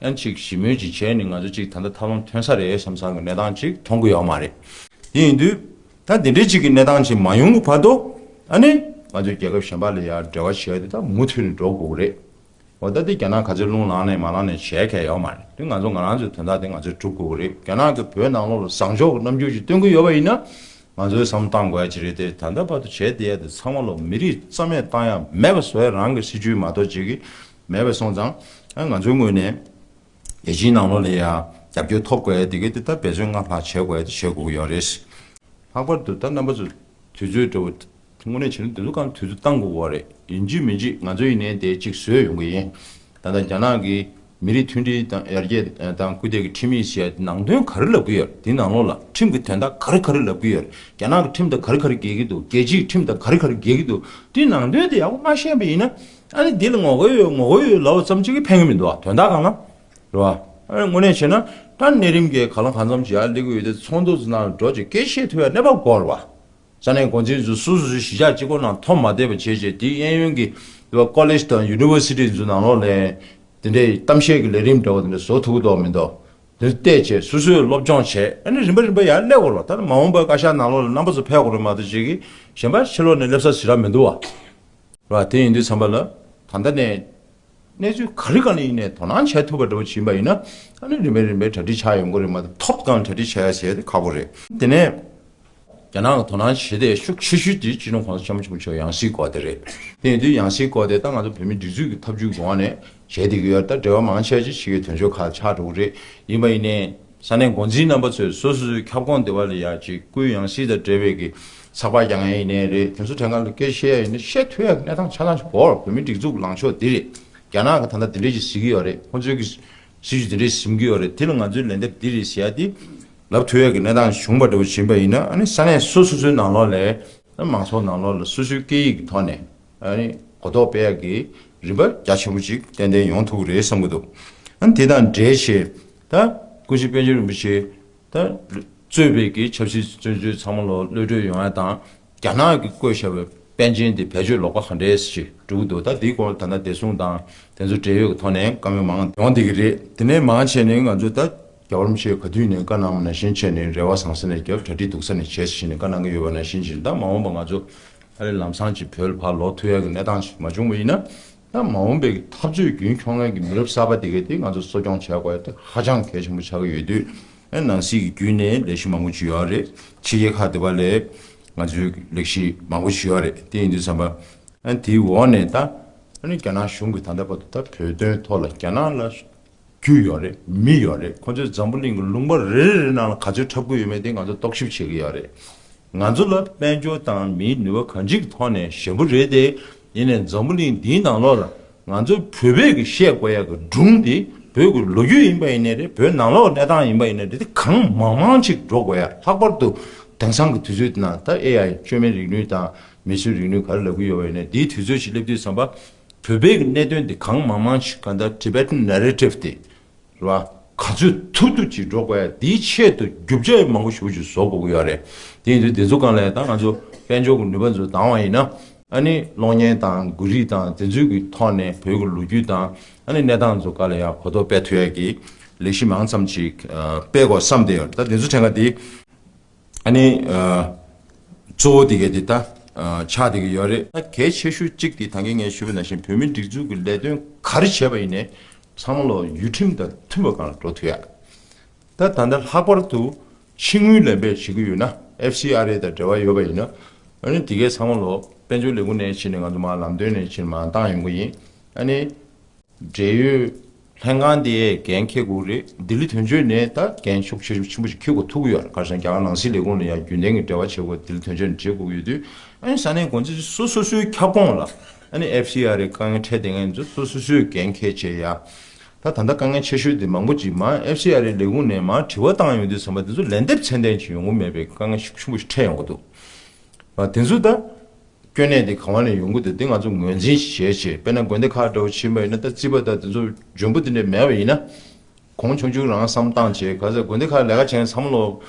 ཨ་ནི་ཅིག་ཞི་མོལ་ཅིག་བྱས་ནས་ང་ཚོ་ཅིག་ད་ལྟ་ཐབས་ལམ་ཐོན་ས་རེད་བསམ་བསམ་གྱི་གནས་སྟངས་ཅིག་མཐོང་གི་ཡོད་མ་རེད། དེ་ཡིན་དུས་ད་འདི་འདྲའི་ཅིག་གི་གནས་སྟངས་ཅིག་མ་ཡོང་གི་བར་དུ་ཨ་ནི་ང་ཚོས་རྒྱལ་ཁབ་གཞན་པ་ལ་ཡང་འབྲེལ་བ་བྱས་ཏེ་ད་མུ་མཐུད་ནས་འགྲོ་དགོས་ཀྱི་རེད། འོ་ད་དེ་རྒྱ་ནག་ག་ཚོད་རླུང་ལངས་ནས་མ་ལངས་ནས་བྱས་མཁན་ཡོད་མ་རེད། དེ་ང་ཚོ་ང་རང་ཚོའི་དོན་དག་དེ་ང་ཚོས་སྒྲུབ་དགོས་ཀྱི་རེད། རྒྱ་ནག་གིས་བོད་ནང་ལོགས་ལ་བཟང་ཕྱོགས་ཀྱི་རྣམ་འགྱུར་ཅིག་སྟོན་གྱི་ཡོད་པ་ཡིན་ན། ང་ཚོའི་བསམ་བློ་བཏང་དགོས་ཡ་ཅིག་རེད་དེ། ད་ལྟ་བར་དུ་བྱས་བསྡད་ཡ་དེ་ཚང་མ་ལོ་མི་རིགས་རྩ་མེད་བཏང་ཡ་མེད་པ་བཟོ་ཡ་རང་གི་སྲིད་བྱུས་མ་གཏོགས་ཅིག་གི་མེད་པ་སོང་ཙང་། ཨ་ང་ཚོའི་ངོས་ནས་རྒྱལ་སྤྱིའི་ནང་ལོགས་ལ་ཡ་རྒྱབ་སྐྱོར་ཐོབ་དགོས་ཡ་དེ་གི་དེ་ད་འབད་བརྩོན་སྔར་ལྷག་བྱེད་དགོས་ཡ་དེ་བྱེད་དགོས་ཀྱི་ཡོད་རེད། ལྷག་པར་དུ་ད་རྣམ་པ་ཚོ་དུས་ཚོད་འདྲ་བོ་དངོས་གནས་བྱས་ན་དེ་ཚོ་གང་དུས་ཚོད་བཏང་དགོས་པ་རེད། ཡིན་གཅིག་མིན་གཅིག་ང་ཚོ་ཡིན་ནའི་དེ་གཅིག་བཟོས་ཡོང་གི་ཡིན། ད་ལྟ་རྒྱ་ནག་གི་མི་རིགས་མཐུན་སྒྲིལ་དང་ཡར་རྒྱས་དང་སྐུལ་འདེད་ཀྱི་ཁྲིམས་ཡིག་ཟེར་ཡ་དེ་ནང་དོན་ག་རེ་ལབ་ཀྱི་ཡོད། དེའི་ནང་ལོགས་ལ་ཁྲིམས་ཀྱི་དོན་དག་ག་རེ་ག་རེ་ལབ་ཀྱི་ཡོད། རྒྱ་ནག་གི་ཁྲིམས་དང་ག་རེ་ག་རེ་འགལ་གྱི་འདུག་རྒྱལ་སྤྱིའི་ཁྲིམས་དང་ག་རེ་ག་རེ་འགལ་གྱི་འདུག་དེའི་ནང་དོན་དེ་ཡག་པོ་མ་ཤེས་པ་ཡིན་ན། ཨ་ནི་འདི་ལ་ངོ་རྒོལ་ཡོད་ངོ་རྒོལ་ཡོད་ལབ་པ་ཙམ་གཅིག་གིས་ཕན་གྱི་མི་འདུག་བ། དོན་དག་གང་ལ་རེད་བ། ཨ་ནི་དངོས་གནས་བྱས་ན་ད་གནས་རིམ་གྱི་ག་ལ་གང་འཚམ་ཞིག་ཡར་སླེབས་ཀྱི་ཡོད་དེ། ཚོགས་འདུ་ཚོ་ནང་འགྲོ་ཅིག་སྐད་བཤད་ཐུབ་ཡ་གནས་བབ་དགོས་རེད་བ། ས་གནས་འགོ་འཛིན་ཚོ་སོ་སོ་སོའི་གཞིས་ཆགས་གཅིག་པོ་ནང་འཐོམ་མ་བསྡད་པ་བྱས་བྱས། དེའི་གཡས་གཡོན་གྱི་ཀོ་ལེཇ་དང་ཡུ་ནི་བར་སི་ཊི་ཚོ་ནང་ལོགས་ལ་དེ་འདྲའི་གཏམ་བཤད་ཀྱི་ལས་རིམ་འདྲ་བོ་དེ་འདྲ་བཟོ་ཐུབ་ཀྱི་འདུག་མི་འདུག་དེ་བལྟས་བྱས་སོ་སོས་སློབ་སྦྱོང་བྱས། ཨ་ནི་རིམ་པ་རིམ་པ་ཡར་སླེབས་དགོས་རེད་བ། ད་ནི་མ་འོངས་པའི་བཀའ་ཤག་ནང་ལོགས་ལ་རྣམ་པ་ཚོ་ཕེབས་དགོས་རེད་མ་གཏོགས་ཅིག་གིས་གཞན་པ་ཕྱི་ལོགས་ནས་སླེབས་ས་ཞེ་དྲག་མི་འདུག་བ། རེད་བ། དེ་ཡིན་དུས་ཙམ་པ་ལ་ད་ལྟ་ནས་གནས་ཚུལ་ག་རེ་ག་ལ་ཡིན་ནའི་དོ་སྣང་བྱེད་ཐུབ་པ་འདྲ་བོ་ཅིག་ཡིན་པ་ཡིན་ན། ཨ་ནི་རིམ་པས་རིམ་པས་གྲ་སྒྲིག་ཆགས་ཡོང་གི་རེད་མ་གཏོགས། ཐོབ་སྒང་གྲ་སྒྲིག་བྱ་ཡ་ཟེར་ཡ་དེ་ཁག་པོ་རེད། དེ་ནས་རྒྱ་ནག་གི་དོ་སྣང་བྱེད་བསྡད་ཤུགས་ཆེ་ཤོས་དེ་སྤྱི་ནོར་༸གོང་ས་༸སྐྱབས་མགོན་ཆེན་པོ་མཆོག་ཡང་སྲིད་སྐོར་དེ་རེད། དེ་ཡིན་དུས་ཡང་སྲིད་སྐོར་དེ་ད་ང་ཚོ་བོད་མིའི་སྒྲིག་འཛུགས་ཀྱི་ཐབས་ཇུས་སྒང་ནས་བྱས་བསྡད་ཀྱི་ཡོད། ད་འབྲེལ་བ་མང་ཆེ་ཅིག་ཕྱི་རྒྱལ་དོན་གཅོད་ཁག་ཆགས་འགྲོ་གི་རེད། ཡིན་པ་ཡིན་ནའི་ ས་གནས་འགོ་འཛིན་རྣམ་པ་ཚོས་སོ་སོའི་ཁྱབ་ཁོངས་དེ་བ་ལ་ཡ་ཅིག་སྐུའི་ཡང་སྲིད་དང་འབྲེལ་བའི་གི་ཚགས་པར་རྒྱག་མཁན་ཡིན་ནའི་རེད། དེ་ཚོ་དྲན་གང་ལ་སྐད་ཆ་བཤད་ཡ་ཡིན་ན་བཤད་ཐུབ་ཡ་གི་གནས་སྟངས་ཆ་ཚང་ཞིག་བོར། བོད་མིའི་སྒྲིག་འཛུགས་ལངས་ཕྱོགས་འདི་རེད། རྒྱ་ནག་གི་ད་ལྟ་འདི་འདྲས་ཅིག་ཟེར་གི་ཡོད་རེད། ཁོང་ཚོའི་གི་སྲིད་ཇུས་འདི་འདྲས་འཛིན་གི་ཡོད་རེད། དེ་ལ་ང་ཚོའི་ལན་འདེབས་འདི་རེད་ཟེར་ཡ་དེ་ལབ་ཐུབ་ཡ་གི་གནས་སྟངས་བྱུང་བ་འདྲ་བོ་ཕྱིན་པ་ཡིན་ན། ཨ་ནི་ས་གནས་སོ་སོ་སོའི་ནང་ལོགས་ལ་མང་ཚོགས་ནང་ལོགས་ལ་སོ་སོའི་སྐད་ཡིག་གི་ཐོག་ནས་ཨ་ནི་གོ་རྟོགས་སྤེལ་ཡག་གི་རིམ་པ་རྒྱ་ཆེན་པོ་ཅིག་ཏན་ཏན་ཡོང་ཐུབ་ཀྱི་རེད་བསམ་གྱི་འདུག་ཨ་ནི་དེ་དང་འབྲེལ་བྱས་ད་སྐུ་ཞབས་པཎ་ཆེན་རིན་པོ་ཆེ་ད་གཙོས་པའི་གི་ཆབ་སྲིད་བཙོན་ཟུར་ཚང་མ་ལོ་གློད་གྲོལ་ཡོང་ཡ་དང་། རྒྱ་ནག་གིས་བཀོད་བཞག་པའི་པཎ་ཆེན་དེ་བེད་སྤྱོད་ལོག་པ་ག་འདྲས་ཞིག་འགྲོ་གི་འདུག་ད་དེའི་སྐོར་ད་ལྟ་བདེ་སྲུང་དང་དེ་ཚོ་འབྲེལ་ཡོད་ཀྱི་ཐོག་ནས་བཀའ་མོལ་མང་ཡོང་བསྡད་ཀྱི་རེད། དེ་ནས་མང་ཆེ་ནས་ང་ཚོ་ད་རྒྱལ་བ་རིན་པོ་ཆེ་ག་དུས་ནས་བཀའ་གནང་བ་ནང་བཞིན་བྱས་ནས་རེ་བ་ཟང་ཟིང་ནས་རྒྱབ། གྲ་སྒྲིག་སྡུག་ས་ནས་བྱས་ཟིན་ནས་བཀའ་གནང་གི་ཡོད་པ་ནང་བཞིན་བྱས། ད་མ་འོངས་པ་ང་ཚོ་ཨ་རེ་ལམ་སང་ཅིག་བོད་ལ་ཕར་ལོག་ཐུབ་ཡ་གི་གནས་སྟངས་ཤིག་མ་བྱུང་བ་ཡིན་ན། ད་མ་འོངས་པའི་གི་འཐབ་རྩོད་རྒྱུན་འཁྱོངས་མཁན་གྱི་མི་རབས་གསར་པ་དེ་གས་དེ་ང་ཚོ་གསོ་སྐྱོང་བྱེད་དགོས་ཡ་དེ་ཧ་ཅང་གལ་ཆེན་པོ་ཆགས་ཀྱི་ཡོད་དུས། ཨ་ནང་སྲིད་ཀྱི་བརྒྱུད་ནས་ལས་གཞི་མང་པོ་ཅིག་ཡོད་རེད། ཕྱི་རྒྱལ་ཁག་དེ་བ་ལས་ང་ཚོའི་ལས་གཞི་མང་པོ་ཞིག་ཡོད་རེད། དེ་ཡིན་དུས་ཙམ་པ་ཨ་དེའི་འོག་ནས་ད་ཨ་ནི་རྒྱ་ནག་གཞུང་གིས་ད་ལྟ་བར་དུ་ད་བོད་དོན་ཐོག་ལ་རྒྱ་ནག་ལ་རྒྱུས་ཡོད་རེད། མི་ཡོད་རེད། ཁོ་ཚོས་འཛམ་བུ་གླིང་གི་ལུང་པ་རེ་རེ་རེ་ནང་ལ་ག་ཚོད་འཁྲབ་ཀྱི་ཡོད་མེད་དེ་ང་ཚོ་རྟོག་ཞིབ་བྱེད་ཀྱི་ཡོད་རེད། ང་ཚོ་ལ་དཔལ་འབྱོར་དང་མིའི་ནུས་པ་གང་ཅིའི་ཐོག་ནས་ཞན་པོ་རེད་དེ། ཡིན་ནའི་འཛམ་བུ་གླིང་འདིའི་ནང་ལོགས་ལ་ང་ཚོ་བོད་པས་ཀྱི་བཤད་དགོས་ཡ་གི་སྒྲུང་འདི་བོད་ཀྱི་ལོ་རྒྱུས་ཡིན་པ་ཡིན་ནའི་རེད། བོད་ནང་ལོགས་གནས་སྟངས་ཡིན་པ་ཡིན་ནའི་རེད། དེ་གང་མང་མང་ཅིག་འགྲོ་དགོས་ཡ། ལྷག་པར་དུ་དེང་སང་གི་དུས་ཚོད་འདི་ན་ད་ཨེ་ཨའི་བཅོས་མའི་རིག་ནུས་དང་མིས་བཟོས་རིག་ནུས་ག་རེ་ལབ་ཀྱི་ཡོད་པ་ཡིན་ནའི་འདིའི་དུས་ཚོད་ཅིག་སླེབས་དུས་ཙམ་པ། བོད་པའི་གི་གནད་དོན་འདི་གང་མང་མང་ཞིག་གང་ལྟར་Tibetan narrative དེ་རེད་བ། ག་ཚོད་ཐུབ་ཐུབ་ཅིག་འགྲོ་དགོས་ཡ། འདིའི་ཆེད་དུ་རྒྱུ་ཆ་མང་པོ་ཞེ་པོ་ཅིག་བཟོ་དགོས་ཀྱི་ཡོད་རེད། དེ་ཡིན་དུས་འདི་ཚོ་སྒང་ལ་ད་ང་ཚོ་དཔལ་འབྱོར་གྱི་ནུས་པ་ཚོ་འདང་བ་ཡིན་ན། ཨ་ནི་གློག་བརྙན་དང་མགོ་རིས་དང་དེ་ཚོའི་གི་ཐོག་ནས་བོད་ཀྱི་ལོ་རྒྱུས་དང་ཨ་ནི་གནས་སྟངས་ཚོ་སྒང་ལ་ཡ་གོ་རྟོགས་སྤེལ་ཐུབ་ཡ་གི་ལས་གཞི་མང་ཙམ་ཅིག་སྤེལ་དགོས་བསམ་བསྡད་ཡོད། ད་འདི་ཚོ་དྲན་ག་དེ། ཨ་ནི། ཨ། གཙོ་བོ་དེ་གས་དེ་ད། ཨ། ཆགས་བསྡད་ཀྱི་ཡོད་རེད། ད་གལ་ཆེ་ཤོས་གཅིག་དེ་ད་གིན་ངས་ཞུས་པ་ནང་བཞིན་བོད་མིའི་སྒྲིག་འཛུགས་ཀྱི་ལས་དོན་ག་རེ་བྱས་པ་ཡིན་ནའི་ཚང་མ་ལོ་ཡུལ་ཁྲིམས་དང་མཐུན་པ་སྒང་ལ་འགྲོ་ཐུབ་ཡ། ད་ད་ལྟ་ལྷག་པར་དུ་ཕྱི་དངུལ་ལེན་པའི་བྱེད་ཀྱི་ཡོད་ན། ཨེཕ་སི་ཨར་ཨེ་དང་འབྲེལ་བ་ཡོད་པ་ཡིན་ན། ཨ་ནི་དེ་གས་ཚང་མ་ལོ་དཔལ་འབྱོར་ལས་ཁུངས་ནས་ཕྱིན་ནས་ང་ཚོ་མར་ལམ་སྟོན་ནས་ཕྱིན་མར་བཏང་ཡོང་གི་ཡིན། ཨ་ནི། འབྲེལ་ཡོད་ལྷན་ཁང་དེ་འགན་འཁྱེར་དགོས་རེད། ལྡི་ལི་དོན་གཅོད་ནས་ད་འགན་ཤུགས་ཆེ་ཤོས་ཆེན་པོ་ཞིག་འཁྱེར་དགོས་ཐུག་གི་ཡོད་རེད། ག་རེ་ཟེར་ན་རྒྱ་གར་ནང་སྲིད་ལས་ཁུངས་ལ་ཡང་རྒྱུན་ལྡན་གྱི་འབྲེལ་བ་བྱེད་དགོས། ལྡི་ལི་དོན་གཅོད་ནས་བྱེད་དགོས་ཀྱི་ཡོད་དུས། ཨ་ནི་ས་གནས་འགོ་འཛིན་སོ་སོ་སོའི་ཁྱབ་ཁོངས་ལ་ཨ་ནི་ཨེཕ་སི་ཨར་ཨེ་དཀའ་ངལ་འཕྲད་བསྡད་མཁན་ཚོ་སོ་སོ་སོས་འགན་འཁྱེར་བྱས་ཡ། ད་ད་ལྟ་དཀའ་ངལ་ཆེ་ཤོས་དེ་མང་པོ་ཅིག་མར་ཨེཕ་སི་ཨར་ཨེ་ལས་ཁུངས་ནས་མར་དྲི་བ་བཏང་ཡོང་དུས་ཙམ་པ་དེ་ཚོ་ལན་འདེབས་ཚད་ལྡན་ཅིག་ཡོང་གི་མེད་པའི་དཀའ་ངལ་ཤུགས་ཆེན་པོ་ཞིག་འཕྲད་ཡོང་གི་འདུག་ཨ། དེ་ཚོ་ད། སྐྱོན་གནད་དེ་ག་བ་ནས་ཡོང་གི་འདུག་དེ་ང་ཚོ་ངོས་འཛིན་བྱས་བྱས། དཔེར་ན་དགོན་སྡེ་ཁག་འདྲ་བོ་ཕྱིན་པ་ཡིན་ན། ད་རྩིས་པ་དང་དེ་ཚོ་འཇོན་པོ་དེ་འདྲ་མེད་པ་ཡིན་ན། གོང་ཆུང་ཆུང་རང་བསམ་བཏང་བྱས། ག་ཚོད་དགོན་སྡེ་ཁག་ལས་ཀ་བྱེད་མཁན་ཚང་མ་ལོ་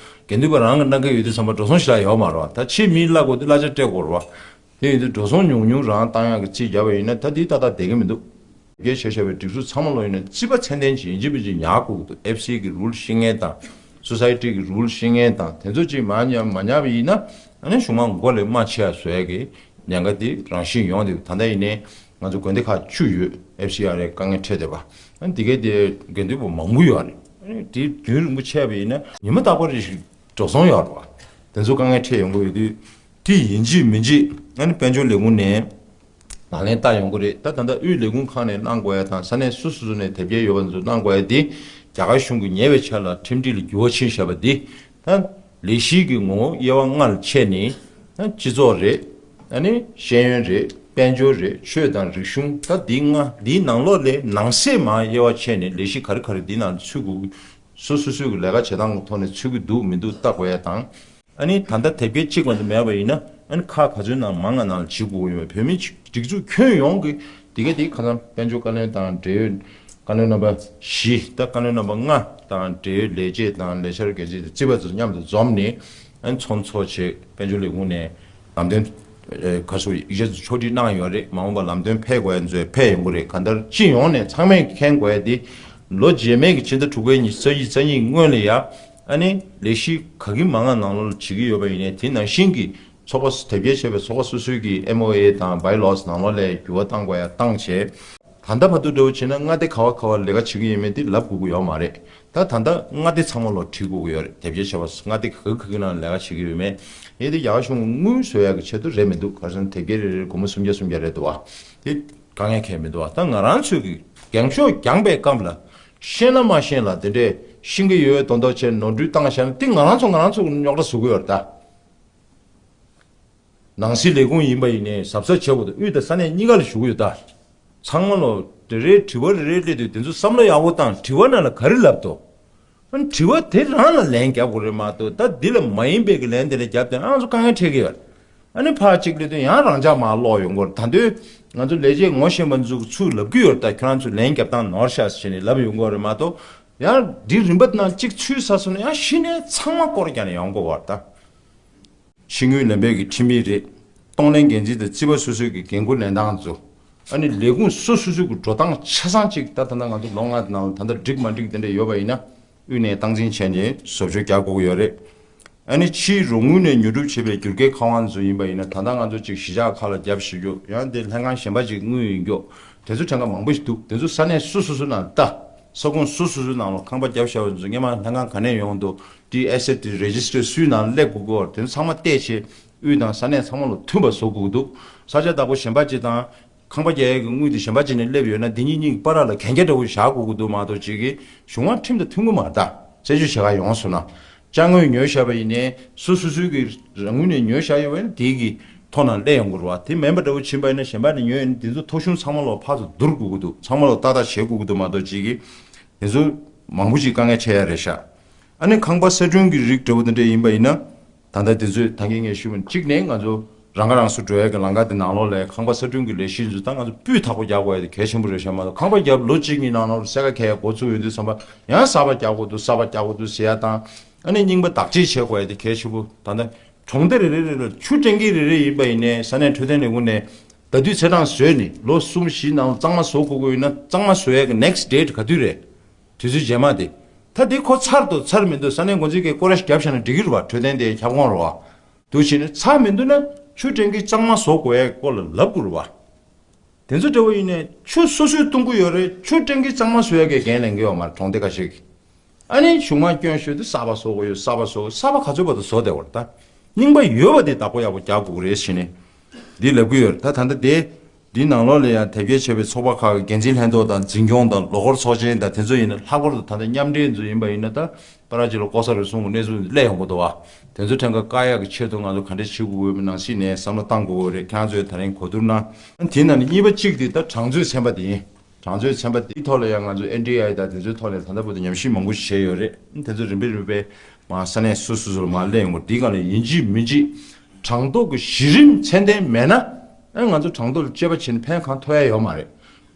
དགེ་འདུན་པ་རང་གི་གནང་གི་ཡོད་དུས་ཙམ་པ་འགྲོ་སོང་ཞེ་དྲག་ཡོད་མ་རེད་བ། ད་ཕྱིའི་མིའི་གླ་དགོས་དུས་གླ་ཆ་སྤྲད་དགོས་རེད་བ། དེ་ཡིན་དུས་འགྲོ་སོང་ཉུང་ཉུང་རང་བཏང་ཡག་གི་རྩིས་བརྒྱབ་པ་ཡིན་ན། ད་དེ་ཏག་ཏག་བསྡད་ཀྱི་མི་འདུག་དེབ་སྐྱེལ་བྱས་བྱས་པའི་སྒྲིག་འཛུགས་ཚང་མ་ལོ་ཡིན་ན་རྩིས་པ་ཚད་ལྡན་ཅིག་ཡིན་གཅིག་མིན་གཅིག་ཉར་དགོས་ཀྱི་འདུག་ཨེཕ་སི་གི་རུལ་ཤེས་མཁན་དང་། སོ་སའི་ཊི་གི་རུལ་ཤེས་མཁན་དང་། དེ་ཚོ་ཅིག་མ་ཉར་མ་ཉར་བ་ཡིན་ན། ཨ་ནི་གཞུང་མང་མགོ་ལས་མ་ཆེ་བ་བཟོ་ཡ་གི་ཉེན་ཁ་དེ་རང་བཞིན་ཡོང་དེ། ད་ལྟ་ཡིན་ནའི་ང་ཚོ་དགོན་སྡེ་ཁག་བཅུ་ཡོད། ཨེཕ་སི་ཨར་ཨེ་དཀའ་ངལ་འཕྲད་བསྡད་པ། ཨ་ནི་དེ་གའི་དེ་དགེ་འདུན་པ་མང་པོ་ཡོད་རེད། ཨ་ནི་དེ་རྒྱུན་རིང་པོ་ཆད་པ་ཡིན་ན་ཉི་མ་རྟག་པར་རེ་ཞིག་འགྲོ་སོང་ཡོད་རེད་བ། དེ་ཚོ་དཀའ་ངལ་འཕྲད་ཡོང་གི་ཡོད་དུས། དེ་ཡིན་གཅིག་མིན་གཅིག་ཨ་ནི་དཔལ་འབྱོར་ལས་ཁུངས་ནས་ལག་ལེན་བསྟར་ཡོང་གི་རེད། ད་ད་ལྟ་དབུས་ལས་ཁུངས་ཁག་ནས་གནང་དགོས་ཡ་དང་། ས་གནས་སོ་སོ་སོ་ནས་དེབ་སྐྱེལ་ཡོད་པ་ཚོ་གནང་དགོས་ཡ་དེ། རྒྱ་གར་གཞུང་གིས་ཉེ་བའི་ཆར་ལ་ཁྲིམས་སྒྲིག་ལ་འགྱུར་བ་ཕྱིན་བཞག་པ་འདི། ད་ལས་གཞིའི་གི་ངོ་བོ་དབྱེ་བ་ལྔ་ལ་ཕྱེ་ནས། ད་སྤྱི་ཚོགས་རེད། ཨ་ནི་ཤེས་ཡོན་རེད། དཔལ་འབྱོར་རེད། ཆོས་དང་རིག་གཞུང་། ད་འདི་ལྔ། འདིའི་ནང་ལོགས་ལས་ནང་གསེས་མར་དབྱེ་བ་ཕྱེ་ནས་ལས་གཞི་ག་རེ་ག་རེ་འདིའི་ནང་ཚུད་དགོས། སོ་སོ་སོའི་གི་ལས་ཀ་བྱེད་སྟངས་ཀྱི་ཐོག་ནས་ཚུད་ཀྱི་འདུག་མི་འདུག་བལྟ་དགོས་ཡ་དང་། ཨ་ནི་ད་ལྟ་དེབ་སྐྱེལ་གཅིག་མ་གཏོགས་མེད་པ་ཡིན་ན། ཨ་ནི་ཁག་ག་ཚོད་ནང་མང་ང་ནང་ལ་བྱེད་དགོས་ཀྱི་ཡོད་པས། བོད་མི་སྒྲིག་འཛུགས་ཁྱོན་ཡོངས་ཀྱི་དེ་ག་དེ་ཁ་སང་དཔལ་འབྱོར་བཀའ་བློན་དང་འབྲེལ་ཡོད་བཀའ་བློན་རྣམ་པ་བཞི། ད་བཀའ་བློན་རྣམ་པ་ལྔ་དང་འབྲེལ་ཡོད་ལས་བྱེད་དང་ལས་འཆར་འགན་འཛིན་དང་རྩིས་པ་ཚོ་མཉམ་དུ་འཛོམས་ནས། ཨ་ནི་ཚོགས་འདུ་ཚོགས་བྱས། དཔལ་འབྱོར་ལས་ཁུངས་ནས་ལམ་སྟོན། ཨེ། ཁ་སོ་ཡིག་ཆ་ཚོ་ཕྱོགས་སྒྲིག་གནང་ཡོད་རེད། མ་འོངས་པ་ལམ་སྟོན་ཕེབས་དགོས་ཡ་ཚོ་ཕེབས་ཡོང་གི་རེད། གང་ལྟར་སྤྱི་ཡོངས་ནས་ཚང་མས་མཁྱེན་དགོས་ཡ་དེ། ལོ་རྗེས་མའི་གི་ཕྱི་ཟླ་དྲུག་པའི་ཉི་ཤུ་རྩ་གཉིས་རྩ་གཉིས་སྔོན་ལ་ཡ། ཨ་ནི་ལས་གཞི་ག་གི་མང་ང་ནང་ལོགས་ལ་བྱེད་ཀྱི་ཡོད་པ་ཡིན་ནའི། དེ་ནང་བཞིན་གྱི་ཚོགས་པ་དེབ་སྐྱེལ་བྱས་པའི་ཚོགས་པ་སོ་སོའི་གི་ཨེམ་ཨོ་ཨེ་དང་བྷའི་ལོ་སི་ནང་ལོགས་ལ་འགྱུར་བ་བཏང་དགོས་ཡ་བཏང་བྱས། ད་ལྟ་བར་དུ་འདྲ་བོ་བྱས་ན་མངའ་སྡེ་ག་བ་ག་བར་ལས་ཀ་བྱེད་ཀྱི་ཡོད་མེད་དེ་ལབ་དགོས་ཀྱི་ཡོད་མ་རེད། ད་ད་ལྟ་མངའ་སྡེ་ཚང་མ་ལོ་བྲིས་དགོས་ཀྱི་ཡོད་རེད། དེབ་སྐྱེལ་བྱས་པ་མངའ་སྡེ་ག་གི་ག་གི་ནང་ལས་ཀ་བྱེད་ཀྱི་ཡོད་མེད། ཨེ་དེ་རྒྱ་གར་གཞུང་དངུལ་བཟོ་ཡག་གི་ཆེད་དུ་རེད་མི་འདུག་ག་རེ་ཟེར་ན་དེབ་སྐྱེལ་རེ་རེར་སྒོར་མོ་སུམ་བརྒྱ་སུམ་བརྒྱ་རེད་འདུག་བ། དེ་དཀའ་ངལ་གང་ཡང་མི་འདུག་བ། ད་ང་རང་ཚོས་ཀྱི་འགེངས་ཤོག་བརྒྱངས་པའི་སྐབས་ལ་ཤེས་ན་མ་ཤེས་ལ་དེ་འདྲའི་ ཤེས་ཀྱི་ཡོད་དོན་དག་བྱས་ནོར་འཁྲུལ་བཏང་བཞག་ན་དེ་ང་རང་ཚོ་ང་རང་ཚོ་རྙོག་དྲ་བཟོ་གི་ཡོད་རེད་ད། ནང་སྲིད་ལས་ཁུངས་ཡིན་པ་ཡིན་ནའི་གཟབ་གཟབ་བྱེད་དགོས་འདུག་དབུས་དང་ས་གནས་གཉིས་ཀ་ལ་ཞུ་གི་ཡོད་ད། ཚང་མ་ལོ་རེ་རེ་དྲི་བ་རེ་རེ་སླེབས་དུས་དེ་ཚོ་བསམ་བློ་ཡག་པོ་བཏང་། དྲི་བ་ནང་ལ་ག་རེ་ལབ་འདུག་ཨ་ནི་དྲི་བ་དེ་རང་ལ་ལན་རྒྱབ་དགོས་རེད་མ་གཏོགས། ད་འདི་ལ་མ་ཡིན་པའི་གི་ལན་དེ་ལ་རྒྱབ་དེ་ང་ཚོ་དཀའ་ངལ་འཕྲད་ཀྱི་ཡོད། ཨ་ནི་ཕར་གཅིག་སླེབས་དུས་ཡང་རང་འཇགས་མར་ལོག་ཡོང་གི་ཡོད་རེད། ད་དུང་ང་ཚོ་ལས་བྱེད་ངོ་ཤེས་པ་ཚོ་ཚུར་ལབ་ཀྱི་ཡོད་རེད། ད་ཁྱོད་རང་ཚོ་ལན་རྒྱབ་སྟངས་ནོར་ཤག་ཟེར་ནས་ལབ་ཡོང་གི་ཡོད་རེད་མ་གཏོགས། ཡང་འདི་རིམ་པ་ནང་གཅིག་ཚུད་ཚར་སོང་ན་ཡང་གཞི་ནས་ཚང་མ་སྐོར་རྒྱག་ནས་ཡོང་དགོས་པ་རེད་ད། ཕྱི་དངུལ་ལེན་པའི་གི་ཁྲིམས་ཡིག་རེད། གཏོང་ལེན་འགན་འཛིན་དང་རྩིས་པ་སོ་སོའི་གི་འགན་འཁུར་ལེན་སྟངས་ཚོ། ཨ་ནི་ལས་ཁུངས་སོ་སོ་སོའི་གི་འགྲོ་སྟངས་ཆ་ཚང་གཅིག་ད་ད་ལྟ་ང་ཚོ་ལོ་ལྔ་ནང་ལ་ད་ལྟ་འགྲིག་མ་འགྲིག་དེ་འདྲ་ཡོད་པ་ཡིན་ན། དབུས་ནས་སྟངས་འཛིན་བྱས་ནས་བཟོ་བཅོས་རྒྱག་དགོས་ཀྱི་ཡོད་རེད། ཨ་ནི་ཕྱིའི་རོགས་དངུལ་ནས་ཉོ་སྒྲུབ་བྱེད་པའི་བསྒྱུར་བཀོད་ཁང་བ་ཚོ་ཡིན་པ་ཡིན་ན། ད་ལྟ་ང་ཚོ་གཅིག་གཞིས་ཆགས་ཁག་ལ་བརྒྱབ་བཞག་རྒྱུ། ཡང་དེ་ལྷན་ཁང་གཞན་པ་ཅིག་དངུལ་ཡིན་རྒྱུ། དེ་ཚོ་གྲངས་ཀ་མང་པོ་ཞིག་འདུག་དེ་ཚོ་ས་གནས་སོ་སོ་སོ་ནང་ལ་ལྟ། ས་ཁོངས་སོ་སོ་སོའི་ནང་ལ་ཁང་པ་བརྒྱབ་བཞག་པ་ཚོ་སྔོན་མ་ལྷན་ཁང་ག་ནས་ཡོང་འདུག་དེའི་ཨེ་སེ་ཊི་རེ་ཇི་སི་ཊར་སུའི་ནང་སླེབས་དགོས་ཀྱི་ཡོད། དེ་ཚོ་ཚང་མ་བལྟས་བྱས་དབུས་དང་ས་གནས་ཚང་མ་ལ་མཐུན་པ་བཟོ་དགོས་ཀྱི་འདུག་ས་ཆ་བདག་པོ་གཞན་པ་ཅིག་དང་ཁང་པ་རྒྱག་ཡས་ཀྱི་དངུལ་དེ་གཞན་པ་ཅིག་ནས་སླེབས་ཡོད་ན། དེ་གཉིས་གཉིས་ཀྱི་བར་ལ་གན་རྒྱ་འདྲ་བོ་བཞག་དགོས་ཀྱི་འདུག་མ་གཏོགས། གཅིག་གིས་གཞུང་དབང་ཁྲིམས་དང་མཐུན་གྱི་མ་རེད་ད། རྩད་གཅོད་བྱེད་ག་ཡོང་སོང་ན། ཅ་དངོས་ཉོས་བཞག་པ་ཡིན་ནའི་སོ་སོ་སོའི་གི་རང་ངོས་ནས་ཉོས་བཞག་ཡོད་པ་ཡིན་ན་དེའི་གི་ཐོག་ནང་སླེབས་ཡོང་དགོས་རེད་བ། དེ་མིན་པ་འདྲ་བོ་ཕྱིན་པ་ཡིན་ན་གཞན་པ་ནས་ཉོས་ཡོད་ན་དེ་ཚོ་ཐོ་གཞུང་ཚང་མ་ལོག་ཕར་ཚུར་བསྡུར་དགོས་ཀྱི་འདུག་ཚང་མ་ལོག་ཏག་ཏག་བྱེད་དགོས་ཀྱི་འདུག་མ་གཏོགས། གཅིག་གིས་དེ་ཚོ་མང་པོ་ཞིག་དཀའ་ངལ་འཕྲད་ཡ་རེད་ཤག་ཨ་ནི་ཁང་པ་གསར་སྐྲུན་གྱི་རིགས་འདྲ་བོ་དེ་འདྲ་ཡིན་པ་ཡིན་ན། ད་ལྟ་དེ་ཚོས་ད་གིན་ངས་ཞུས་པ་ནང་བཞིན་གཅིག་ནས་ང་ཚོ་རང་ཁ་རང་གསོ་འགྲོ་ཡ་གི་ལམ་ཁ་དེ་ནང་ལོགས་ལ་ཁང་པ་གསར་སྐྲུན་གྱི་ལས་གཞི་ཚོ་ད་ང་ཚོ་སྤུས་དག་པོ་རྒྱག་དགོས་ཡ་དེ་གལ་ཆེན་པོ་རེད་ཤག་མ་གཏོགས་ཁང་པ་བརྒྱབ་ལོ་གཅིག་གཉིས་ནང་ལོགས་ལ་སེར་ཁ་འཁྱེར་ཡ་འགོ་བཙུགས་ཡོང་དུས་ཙམ་པ་ཡང་གསར་པ་རྒྱག་དགོས་འདུག་གསར་པ་རྒྱག་དགོས་འདུག་ཟེར་ཡ་དང་། ཨ་ནི་རྙིང་པ་བདག་གཅེས་བྱེད་དགོས་ཡ་དེ་གལ་ཆེན་པོ། ད་ལྟ་གྲོང་སྡེ་རེ་རེ་རེ་ལ་ཆུ་སྤྲད་མཁན་རེ་རེ་ཡིན་པ་ཡིན་ནའི་ས་གནས་འཕྲོད་བསྟེན་ལས་ཁུངས་ནས་ཟླ་དུས་ཚེས་གྲངས་བཟོས་ནས་ལོ་གསུམ་བཞི་ནང་ལ་གཙང་མ་བཟོ་དགོས་ཀྱི་ཡོད་ན། གཙང་མ་བཟོ་ཡ་གི་ནེག་སི་ཊི་ཌེ་ཊི་ག་དུས་རེད། དུས་ཚོད་རྗེས་མ་དེ། ད་དེ་ཁོ་ཚར་འདུག་ཚར་མི་འདུག་ས་གནས་འགོ་འཛིན་གྱིས་སྐོར་ར་ཞིག་བརྒྱབ་བཞག་ན་འགྲིག་གི་རེད་བ། འཕྲོད་བསྟེན་དེ་ཁྱབ་ཁོངས་རེད་བ། འདུག་བྱས་ནས་ཚར་མི་འདུག་ན་ཆུ་སྤྲད་མཁན་གཙང་མ་བཟོ་དགོས་ཡའི་སྐོར་ལ་ལབ་དགོས་རེད་བ། དེ་ཚོ་འདྲ་བོ་ཡིན་ནའི་ཆུ་སོ་སོས་འཐུང་གི་ཡོད་རེད། ཆུ་སྤྲད་མཁན་གཙང་མ་བཟོ་ཡ་གི་འགན་ལེན་གི་ཡོད་མ་རེད། གྲོང་སྡེ་ཁ་ཤས་ཀྱིས། ཨ་ནི་གཞུང་མང་སྐྱོན་ཤོར་དུས་གསར་པ་བཟོ་དགོས་ཡོད། གསར་པ་བཟོ། གསར་པ་ག་ཚོད་བར་དུ་བཟོ་བསྡད་པ་རེད་ད། རྙིང་པ་ཡོད་པ་དེ་བདག་པོ་ཡག་པོ་རྒྱག་དགོས་ཀྱི་རེད་ཟེར་ནས་འདི་ལབ་གི་ཡོད་རེད། ད་ད་ལྟ་དེ་འདི་ནང་ལོགས་ལ་ཡང་དེབ་སྐྱེལ་བྱས་པའི་ཚོགས་པ་ཁག་གི་འགན་འཛིན་ལྷན་ཚོགས་དང་འཛིན་སྐྱོང་དང་ལོ་འཁོར་ཚོགས་ཆེན་དང་དེ་ཚོ་ཡིན་ན། ལྷག་པར་དུ་ད་ལྟ་མཉམ་འབྲེལ་ཚོ་ཡིན་པ་ཡིན་ན། ད་པ་ར་ཅིག་ལ་ལྐོག་ཟ་རུལ་སུངས་ཀྱི་གནས་ཚུལ་སླེབས་ཡོང་གི་འདུག་བ། དེ་ཚོ་ཕྲན་ཁ་བཀག་ཡག་གི་ཆེད་དུ་ང་ཚོ་ག་འདྲ་བྱེད་དགོས་ཀྱི་ཡོད་མེད་ནང་སྲིད་ནས་བསམ་བློ་བཏང་དགོས་ཀྱི་རེད། ཁྱེད་རང་ཚོས་ད་རིང་གོ་བསྡུར་གནང་། དེ་ནང་ནས་གཉིས་པ་གཅིག་དེ་ད་གྲངས་མཛོད་ཚན་པ་དེ་ཡིན། གྲངས་མཛོད་ཚན་པ་དེའི་ཐོག་ལ་ཡང་ང་ཚོ་ཨེན་ཌི་ཨའི་དང་དེ་ཚོའི་ཐོག་ནས་ད་ལྟ་བར་དུ་ཉམས་ཞིབ་མང་པོ་ཞིག་བྱས་ཡོད་རེད། དེ་ཚོ་རིམ་པས་རིམ་པས་མར་ས་གནས་སོ་སོ་སོ་ལ་མར་སླེབས་ཡོང་གི་རེད། འདིའི་སྒང་ལ་ཡིན་གཅིག་མིན་གཅིག་གྲངས་ཐོ་གི་གཞི་རིམ་ཚད་ལྡན་མེད་ན། ཨ་ང་ཚོ་གྲངས་ཐོ་ལ་དཔྱད་པ་བྱས་ནས་ཕན་གང་ཐོགས་ཡ་ཡོད་མ་རེད།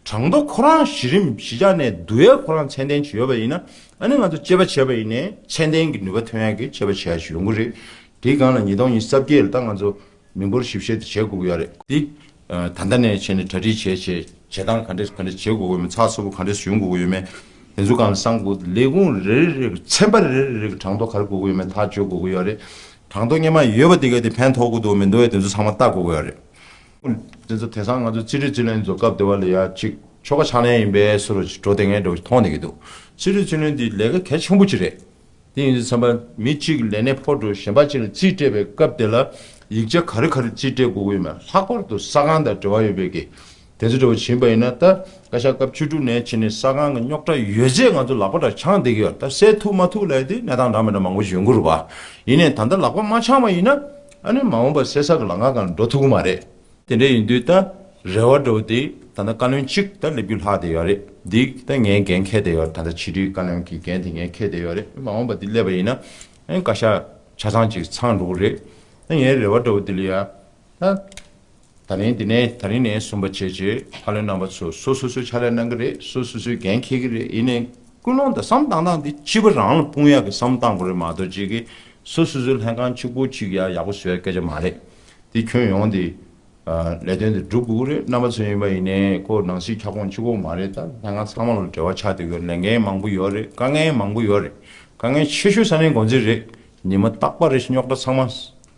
གྲངས་ཐོ་ཁོ་རང་གཞི་རིམ་གཞིས་ཆགས་ནས་བསྡུ་ཡ་ཁོ་རང་ཚད་ལྡན་ཅིག་ཡོད་པ་ཡིན་ན། ཨ་ནི་ང་ཚོ་དཔྱད་པ་བྱས་པ་ཡིན་ནའི་ཚད་ལྡན་གྱི་ནུས་པ་ཐོན་ཡ་གི་དཔྱད་པ་བྱེད་ཡ་ཞིག་ཡོང་གི་རེད། དེའི་སྒང་ལ་ཉིས་སྟོང་ཉི་ཤུ་རྩ་བརྒྱད་ལ་ད་ང་ཚོ་མི་འབོར་ཞིབ་བཤེར་དེ་བྱེད་དགོས་ཀྱི་ཡོད་རེད། འདི་ད་ལྟ་ནས་བྱས་ནས་གྲ་སྒྲིག་བྱས་བྱས་བྱེད་སྟངས་ག་འདྲས་ག་འདྲས་བྱེད་དགོས་ཀྱི་ཡོད་མེད། ཚགས་ཚུད་པོ་ག་འདྲས་ཡོང་དགོས་ཀྱི་ཡོད་མེད། དེ་ཚོ་སྒང་ལ་བསམ་དགོས། ལས་ཁུངས་རེ་རེ་རེ་གི་ཚན་པ་རེ་རེ་རེ་གི་གྲངས་ཐོ་ག་རེ་དགོས་ཀྱི་ཡོད་མེད་ཐག་གཅོད་དགོས་ཀྱི་ཡོད་རེད། གྲངས་ཐོ་སྔོན་མ་ཡོད་པ་དེ་ག་དེ་ཕན་ཐོགས་ཀྱི་འདུག་མི་འདུག་དེ་ཚོ་ཚང་མ་བལྟ་དགོས་ཀྱི་ཡོད་རེད། དེ་ཚོ་དེང་སང་ང་ཚོ་རྩིས་སྤྲོད་རྩིས་ལེན་ཚོ་སྐབས་དེ་བ་ལ་ཡ་གཅིག་ཆོལ་ཁ་ཕྱག་ལེན་ཡིན་པའི་བཟོ་འདྲ་ཅིག་འགྲོ་བསྡད་མཁན་འདྲ་བོ་ཞིག་མཐོང་བསྡད་ཀྱི་འདུག་རྩིས་སྤྲོད་རྩིས་ལེན་འདི་ལས་ཀ་གལ་ཆེན་པོ་ཅིག་རེད། དེ་ཡིན་དུས་ཙམ་པ་མི་གཅིག་གིས་ལས་གནས་འཕོ་འགྲོ་གཞན་པ་གཅིག་ལ་རྩིས་སྤྲད་པའི་སྐབས་དེ་ལ་ཡིག་ཆ་ག་རེ་ག་རེ་རྩིས་སྤྲད་དགོས་ཀྱི་ཡོད་མེད། ལྷག་པར་དུ་ས་ཁང་དང་འབྲེལ་བ་ཡོད་པའི་གི་དེ་ཚོ་འདྲ་བོ་ཕྱིན་པ་ཡིན་ན། ད་བཀའ་ཤག་སྐབས་བཅུ་དྲུག་ནས་ཕྱིན་ནས་ས་ཁང་གི་རྙོག་དྲ་ཡོད་ཚད་ང་ཚོ་ལག་པ་འདྲ་འཆང་བསྡད་ཀྱི་ཡོད། ད་སེལ་ཐུབ་མ་ཐུབ་ལབ་ཡ་དེ་གནས་སྟངས་འདྲ་མི་འདྲ་མང་པོ་ཞིག་ཡོང་གི་རེད་པ། ཡིན་ནའི་ད་ལྟ་ལག་པ་མ་འཆང་བ་ཡིན་ན། ཨ་ནི་མ་འོངས་པར་སེལ་ས་གི་ལམ་ཁ་སྒང་ལ་འགྲོ་ཐུབ་ཀྱི་མ་རེད། དེ་འདྲ་ཡིན་དུས་ད་རེ་བ་འདྲ་བོ་དེ་ད་ལྟ་བཀའ་བློན་གཅིག་ད་སླེབས་རྒྱུ་ལྷག་བསྡད་ཡོད་རེད། འདི་ད་ངའི་འགན་འཁྱེར་བསྡད་ཡོད་རེད། ད་ལྟ་ཕྱི་དྲིལ་བཀའ་བློན་གྱི་འགན་དེ་ངས་འཁྱེར་བསྡད་ཡོད་རེད། མ་འོངས་པ་འདི་སླེབས་པ་ཡིན་ན་ཨ་ནི་བཀའ་ཤག་ཆ་ཚང་ཅིག་ཚང་འགྲོ་གི་རེད། ད་ངའི་རེ་བ་འདྲ་བོ་འདི་ལ་ཡ། ད་ད་རིང་འདི་ནས་ད་རིང་ནས་གསུམ་པ་བྱས་རྗེས་ཕབ་ལེན་རྣམ་པ་ཚོ་སོ་སོ་སོའི་ཕྱག་ལས་གནང་གི་རེད། སོ་སོ་སོའི་འགན་འཁྱེར་གི་རེད། ཡིན་ནའི་ཀུན་སློང་དང་བསམ་བཏང་སྟངས་འདི་སྤྱི་པ་རང་ལ་དཔུང་ཡག་གི་བསམ་བཏང་དགོས་རེད་མ་གཏོགས། གཅིག་གིས་སོ་སོ་སོའི་ལྷན་ཁང་གཅིག་པོ་གཅིག་ཡ་ཡག་པོ་བཟོ་ཡ་སྐད་ཆ་མ་རེད། འདི་ཁྱོན་ཡོངས་འདི་ལས་དོན་འདི་སྒྲུབ་དགོས་ཀྱི་རེད། རྣམ་པ་ཚོ་ཡིན་པ་ཡིན་ནའི་ཁོ་ནང་སྲིད་ཁྱབ་ཁོངས་གཅིག་པོ་མ་རེད། ད་ལྷན་ཁང་ཚང་མ་ལ་འབྲེལ་བ་ཆགས་བསྡད་ཡོད། ལས་འགན་མང་པོ་ཡོད་རེད། དཀའ་ངལ་མང་པོ་ཡོད་རེད། དཀའ་ངལ་ཆེ་ཤོས་ས་གནས་འགོ་འཛིན་རེད། ཉི་མ་རྟག་པར་རེ་བཞིན་རྙོག་དྲ་ཚང་མ་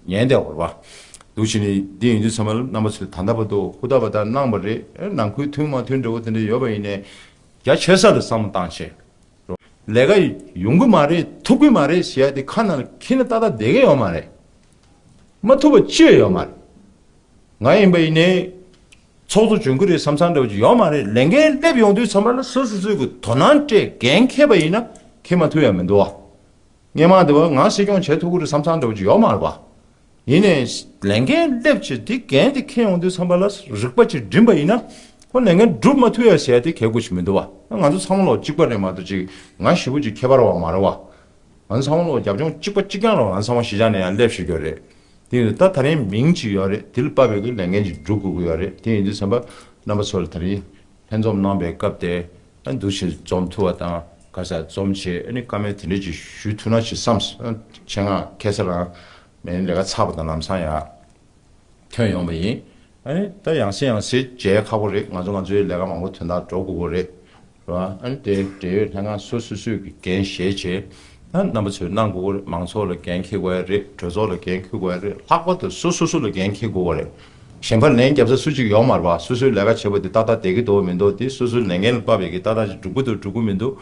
ཉན་བསྡད་ཡོད་རེད་པ། འདུག་བྱས་ནས་འདི་ཡིན་དུས་ཚང་མ་ལ་རྣམ་པ་ཚོས་ད་ལྟ་བར་དུ་ཧུར་ཐག་པ་ད་གནང་བ་རེད། ནང་ཁུལ་མཐུན་མ་མཐུན་འདྲ་བོ་དེ་འདྲ་ཡོད་པ་ཡིན་ནའི་རྒྱ་ཆེ་ས་ལ་བསམ་བློ་བཏང་བྱས། ལས་ཀ་ཡོང་གི་མ་རེད། ཐུབ་ཀྱི་མ་རེད་ཟེར་ཡ་དེ་ཁ་ནང་ལ་འཁྱེར་ནས་ཏག་ཏག་བསྡད་ཀྱི་ཡོད་མ་རེད། མ་ཐུབ་པ་ཅི་ཡང་ཡོད་མ་རེད། ང་ཡིན་པ་ཡིན་ནའི་ཚོགས་གཙོ་འཇོན་གྱི་རེད་བསམ་བསམ་འདྲ་བོ་ཅིག་ཡོད་མ་རེད། ལས་འགན་སླེབས་ཡོང་དུས་ཚང་མ་ལ་སོ་སོ་སོའི་གི་དོ་སྣང་སྤྲད་འགན་འཁྱེར་པ་ཡིན་ན་ འཁྱེར་མ་ཐུབ་ཡ་མི་འདུག་བ། སྔས་མ་དེ་བ་ང་སྲིད་སྐྱོང་བྱེད་ཐུབ་ཀྱི་རེད་བསམ་བསམ་འདྲ་བོ་ཅིག་ཡོད་མ་རེད་བ། ཡིན་ནའི་ལས་འགན་སླེབས་ཆེད་དེ་འགན་དེ་འཁྱེར་ཡོང་དུས་ཙམ་པ་ལ་རིག་པ་ཅིག་བསྒྲིམས་པ་ཡིན་ན་ཁོ་ལས་འགན་སྒྲུབ་མ་ཐུབ་ཡ་ཟེར་ཡ་དེ་གལ་དགོས་ཅིག་མི་འདུག་བ། ང་ཚོ་ཚང་མ་ལོ་གཅིག་པ་རེད་མ་གཏོགས་ཅིག་ང་ཞེ་པོ་ཅིག་ཁྱད་པར་བ་མ་རེད་བ། ང་ཚོ་ཚང་མ་ལོ་རྒྱབ་ལྗོངས་གཅིག་པ་གཅིག་རྐྱང་རེད་བ། ང་ཚོ་ཚང་མ་གཞིས་ཆགས་ནས་ཡང་སླེབས་བཞུགས་ཡོད་རེད། དེ་ཡིན་དུས་ད་ད་རིང་མིང་ཅིག་ཡོད་རེད། དེ་ལ་དཔག་པའི་གི་ལས་འགན་ཅིག་སྒྲུབ་དགོས་ཀྱི་ཡོད་རེད། དེ་ཡིན་དུས་ཙམ་པ་རྣམ་པ་ཚོ་ལ་ད་རིང་ལྷན་འཛོམས་གནང་པའི་སྐབས་དེ་ཨ་འདུག་ཞིག་འཛོམས་ཐུབ་པ་དང་ག་ས་འཛོམས་བྱས་ཨ་ནི་བཀའ་མོལ་དེ་འདྲས་ཅིག་ཞུ་ཐུབ་ན་ཅིག་བསམས། ཆེད་མངགས་ཁ་སང་རང་མེད་ལས་ཀ་ཚར་བ་དང་ལམ་སང་ཡར་ཐོན་ཡོང་བ་ཡིན། ཨ་ནི་ད་ཡང་སེ་ཡང་སེ་མཇལ་ཁག་པོ་རེད། ང་ཚོ་ང་ཚོའི་ལས་ཀ་མང་པོ་དོན་དག་འགྲོ་དགོས་ཀྱི་རེད། རེད་བ། ཨ་ནི་དེ་འབྲེལ་ཡོད་ལྷན་ཁང་སོ་སོ་སོས་ཀྱི་འགན་བཞེས་བྱས། ད་རྣམ་པ་ཚོས་གནང་དགོས་ཀྱི་རེད། མང་ཚོགས་ལ་འགན་འཁྱེར་དགོས་ཡ་རེད། གྲོས་ཚོགས་ལ་འགན་འཁྱེར་དགོས་ཡ་རེད། ལྷག་པར་དུ་སོ་སོ་སོ་ལ་འགན་འཁྱེར་དགོས་ཀྱི་རེད། གཞན་པ་ལན་རྒྱབ་ས་སུ་གཅིག་ཡོད་མ་རེད་བ། སོ་སོའི་ལས་ཀ་བྱེད་པ་དེ་ཏག་ཏག་བསྡད་ཀྱི་འདུག་མི་འདུག་དེ་སོ་སོའི་ལས་འགན་ལ་དཔག་པའི་གི་ཏག་ཏག་ཅིག་འགྲུབ་ཀྱི་འདུག་འགྲུབ་ཀྱི་མི་འདུག་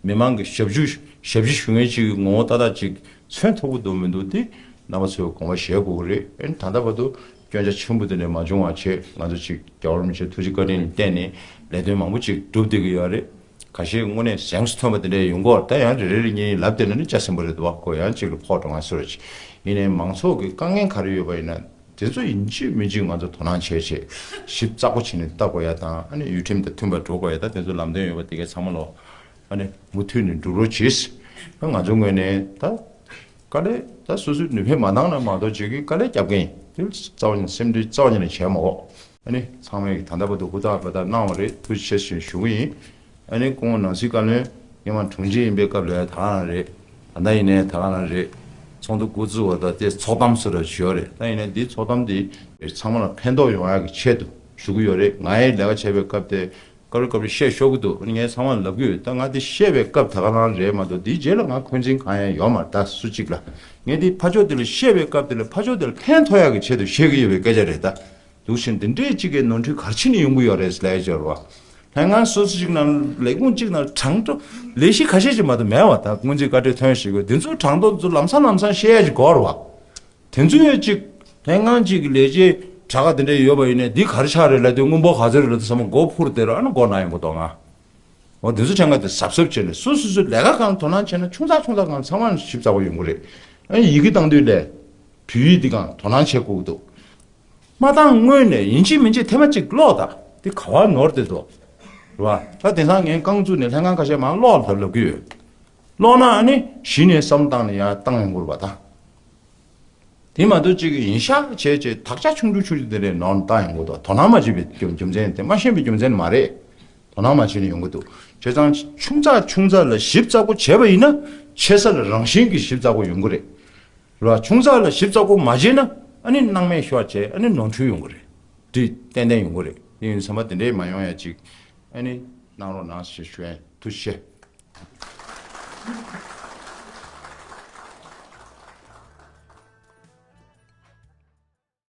མི་མང་གི་ཞབས་ཞུ་ཞབས་ཕྱི་ཞུ་མཁན་ཅིག་གི་ངོ་བོ་ཏག་ཏག་ཅིག་མཚོན་ཐུབ་ཀྱི་འདུག་མི་འདུག་དེ་རྣམ་པ་ཚོས་དགོངས་པ་བཞེས་དགོས་ཀྱི་རེད། ཨ་ནི་ད་ལྟ་བར་དུ་སྐྱོན་ཆ་ཆེན་པོ་དེ་འདྲ་མ་བྱུང་བ་བྱས། ང་ཚོ་ཅིག་རྒྱལ་བ་རིན་པོ་ཆེ་ཐུགས་རྗེ་བཀའ་དྲིན་ལ་བརྟེན་ནས་ལས་དོན་མང་པོ་ཅིག་འགྲུབ་བསྡད་ཀྱི་ཡོད་རེད། ཁ་ཤས་དངོས་གནས་གཟེངས་སུ་ཐོན་པ་དེ་འདྲ་ཡོང་གི་ཡོད་རེད། ད་ཡང་རེ་རེ་རེ་གཉིས་ལབ་བསྡད་ན་ནི་ལྕགས་ཟིན་པ་རེད་འདུག་བ། ཁོ་ཡང་ཅིག་ལ་ཕོག་འགྲོ་ང་སུ་རེད་ཅིག་ཡིན་ནའི་མང་ཚོགས་ཀྱི་དཀའ་ངལ་ག་རེ་ཡོད་པ་ཡིན་ན། དེ་ཚོ་ཡིན་གཅིག་མིན་གཅིག་ང་ཚོ་དོ་སྣང་བྱས་བྱས་ཞིབ་ཚགས་པོ་བྱས་ནས་ལྟ་དགོས་ཡ་དང་། ཨ་ནི་ཡུལ་ཁྲིམས་དང་མཐུན་པར་འགྲོ་དགོས་ཡ་དང་། དེ་ཚོ་ལམ་སྟོན་ཡོད་པ་དེ་གའི་ཚང་མ་ལོ་ཨ་ནི་མུ་མཐུད་ནས་འགྲུབ་རོགས་གྱིས། ང་ཚོ་ངོས་ནས་ད་དཀའ་ལས་ད་སོ་སོའི་ནུས་པས་མ་འདང་ན་མ་གཏོགས་བྱེད་ཀྱི་དཀའ་ལས་རྒྱབ་མཁན་ཡིན། དེ་རྩ་བ་ཉིད་ནས་སེམས་ཁྲལ་རྩ་བ་ཉིད་ནས་བྱས་མ་འོག་ཨ་ནི་ཚང་མས་ད་ལྟ་བར་དུ་ཧུར་ཐག་འབད་ཐག་གནང་བ་རེད། ཐུགས་རྗེ་ཆེ་ཞེས་ཞུ་གི་ཡིན། ཨ་ནི་སྐུ་ངོ་ནང་སྲིད་བཀའ་བློན་སྔོན་མ་དྲུང་ཆེ་ཡིན་པའི་སྐབས་ལ་ད་ག་རང་རེད། ད་ལྟ་ཡིན་ནའི་ད་ག་རང་རེད། ཚོགས་འདུ་འགོ་བཙུགས་པ་དང་དེ་ཚོགས་གཏམ་སུ་ར་ཞུ་ཡོད་རེད། ད་ཡིན་ནའི་འདི་ཚོགས་གཏམ་འདི་ཚང་མ་ལ་ཕན་ཐོགས་ཡོང་ཡག་གི་ཆེད་དུ་ཞུ་གི་ཡོད་རེད། ང་ཡི་ལས་ཀ་བྱས་པའི་སྐབས་དེ་སྐབས་རེ་སྐབས་རེ་བཤད་ཤོར་གི་འདུག་ཨ་ནི་ངས་ཚང་མ་ལ་ལབ་གི་ཡོད། ད་ང་དེ་བཤད་པའི་སྐབས་ད་ག་རང་རེད་མ་གཏོགས་འདིའི་རྗེས་ལ་ང་འཁོན་འཛིན་གང་ཡང་ཡོད་མ་རེད། ད་སུ་གཅིག་ལ་ངས་འདི་ཕར་ཕྱོགས་དེ་ལ་བཤད་པའི་སྐབས་དེ་ལ་ཕར་ཕྱོགས་དེ་ལ་ཕན་ཐོགས་ཡག་གི་ཆེད་དུ་བཤད་གི་ཡོད་པའི་སྐད་ཆ་རེད། ད་འདུག་བཞིན་འདི་འདྲའི་གཅིག་གི་ནོར་འཁྲུལ་ག་རེ་བྱས་ནས་ཡོང་གི་ཡོད་རེད་ལབ་ཡ་ཅིག་ཡོད་རེད་བ། ལྷན་ཁང་སོ་སོ་གཅིག་ནང་ལས་ཁུངས་གཅིག་ནང་གྲངས་ཐོ་ལས་གཞི་ཁ་ཤས་ཅིག་མ་གཏོགས་མེད་བ། ད་སྔོན་རྩིས་བཀའ་འཁྲོལ་ཐོན་ཞིག་གོ་འདི་ཚོ་གྲངས་ཐོ་ཚོ་ལམ་སང་ལམ་སང་བཤད་ཡ་ཅིག་དགོས་རེད་བ། དེ་ཚོ་ཡོད་ཅིག་ལྷན་ཁང་གཅིག་གི་ལས་བྱེད་དྲ་ཁ་དེ་འདྲ་ཡོད་པ་ཡིན་ནའི་འདི་ག་རེ་ཆགས་རེད་ལབ་དུས་སྔོན་པོ་ག་ཚོད་རེད་ལབ་དུས་ཚང་མ་མགོ་འཕུར་བསྡད་ར། ཨ་ནི་མགོ་ན་ཡོང་གི་འདུག་ང་། འོ་དེ་ཚོ་ཕྲན་ཁ་དེ་གཟབ་གཟབ་བྱས་ནས་སོ་སོ་སོའི་ལས་ཀ་གང་དོ་སྣང་བྱས་ན་ཆུང་ཙག་ཆུང་ཙག་གང་ཚང་མ་ཞིབ་ཚགས་པོ་ཡོང་གི་རེད། ཨ་ནི་ཡི་གེ་བཏང་དུས་ལས་བོད་ཡིག་འདི་གང་དོ་སྣང་བྱེད་དགོས་ཀྱི་འདུག་མ་བཏང་སྔོན་ནས་ཡིན་གཅིག་མིན་གཅིག་ཐེངས་མ་གཅིག་ཀློག་དང་། དེ་ག་བ་ནོར་བསྡད་འདུག་རེད་བ། ད་དེང་སང་ངས་རྐང་བཙུགས་ནས་ལྷན་ཁང་ཁ་ཤས་མར་ཀློག་ལབ་ལབ་ཀྱི་ཡོད། ཀློག་ན་ཨ་ནི་གཞི་ནས་བསམ་བློ་བཏང་ནས་ཡར་བཏང་ཡོང་དགོས་རེད་བ་ད། དེ་མ་གཏོགས་གཅིག་གིས་ཡིན་ཤག་བྱས་བྱས་དག་ཆ་ཆུང་ཆུང་ཆུང་ཆུང་དེ་འདྲས་ནོར་བཏང་ཡོང་གི་འདུག་དོ་སྣང་མ་བྱས་པའི་རྒྱུ་རྒྱུ་མཚན་དེ་མ་ཤེས་པའི་རྒྱུ་མཚན་མ་རེད། དོ་སྣང་མ་བྱས་ནས་ཡོང་གི་འདུག་བྱས་ཙང་ཆུང་ཙག་ཆུང་ཙག་ལ་ཞིབ་ཚགས་པོ་བྱས་པ་ཡིན་ན་ཆེ་ས་ལ་རང་བཞིན་གྱིས་ཞིབ་ཚགས་པོ་ཡོང་གི་རེད། རེད་བ། ཆུང་ཙག་ལ་ཞིབ་ཚགས་པོ་མ་བྱས་ན་ཨ་ནི་སྣང་མེད་ཤོར་བྱས་ཨ་ནི་ནོར་འཁྲུལ་ཡོང་གི་རེད། འདི་ཏན་ཏན་ཡོང་གི་རེད། དེ་ཡིན་ཙང་བསམ་པ་དེ་འདྲས་མ་ཡོང་ཡ་ཅིག་ཨ་ནི་གནང་རོགས་གནང་ཞེས་ཞུ་ཡ་ཡིན། ཐུགས་རྗེ་ཆེ།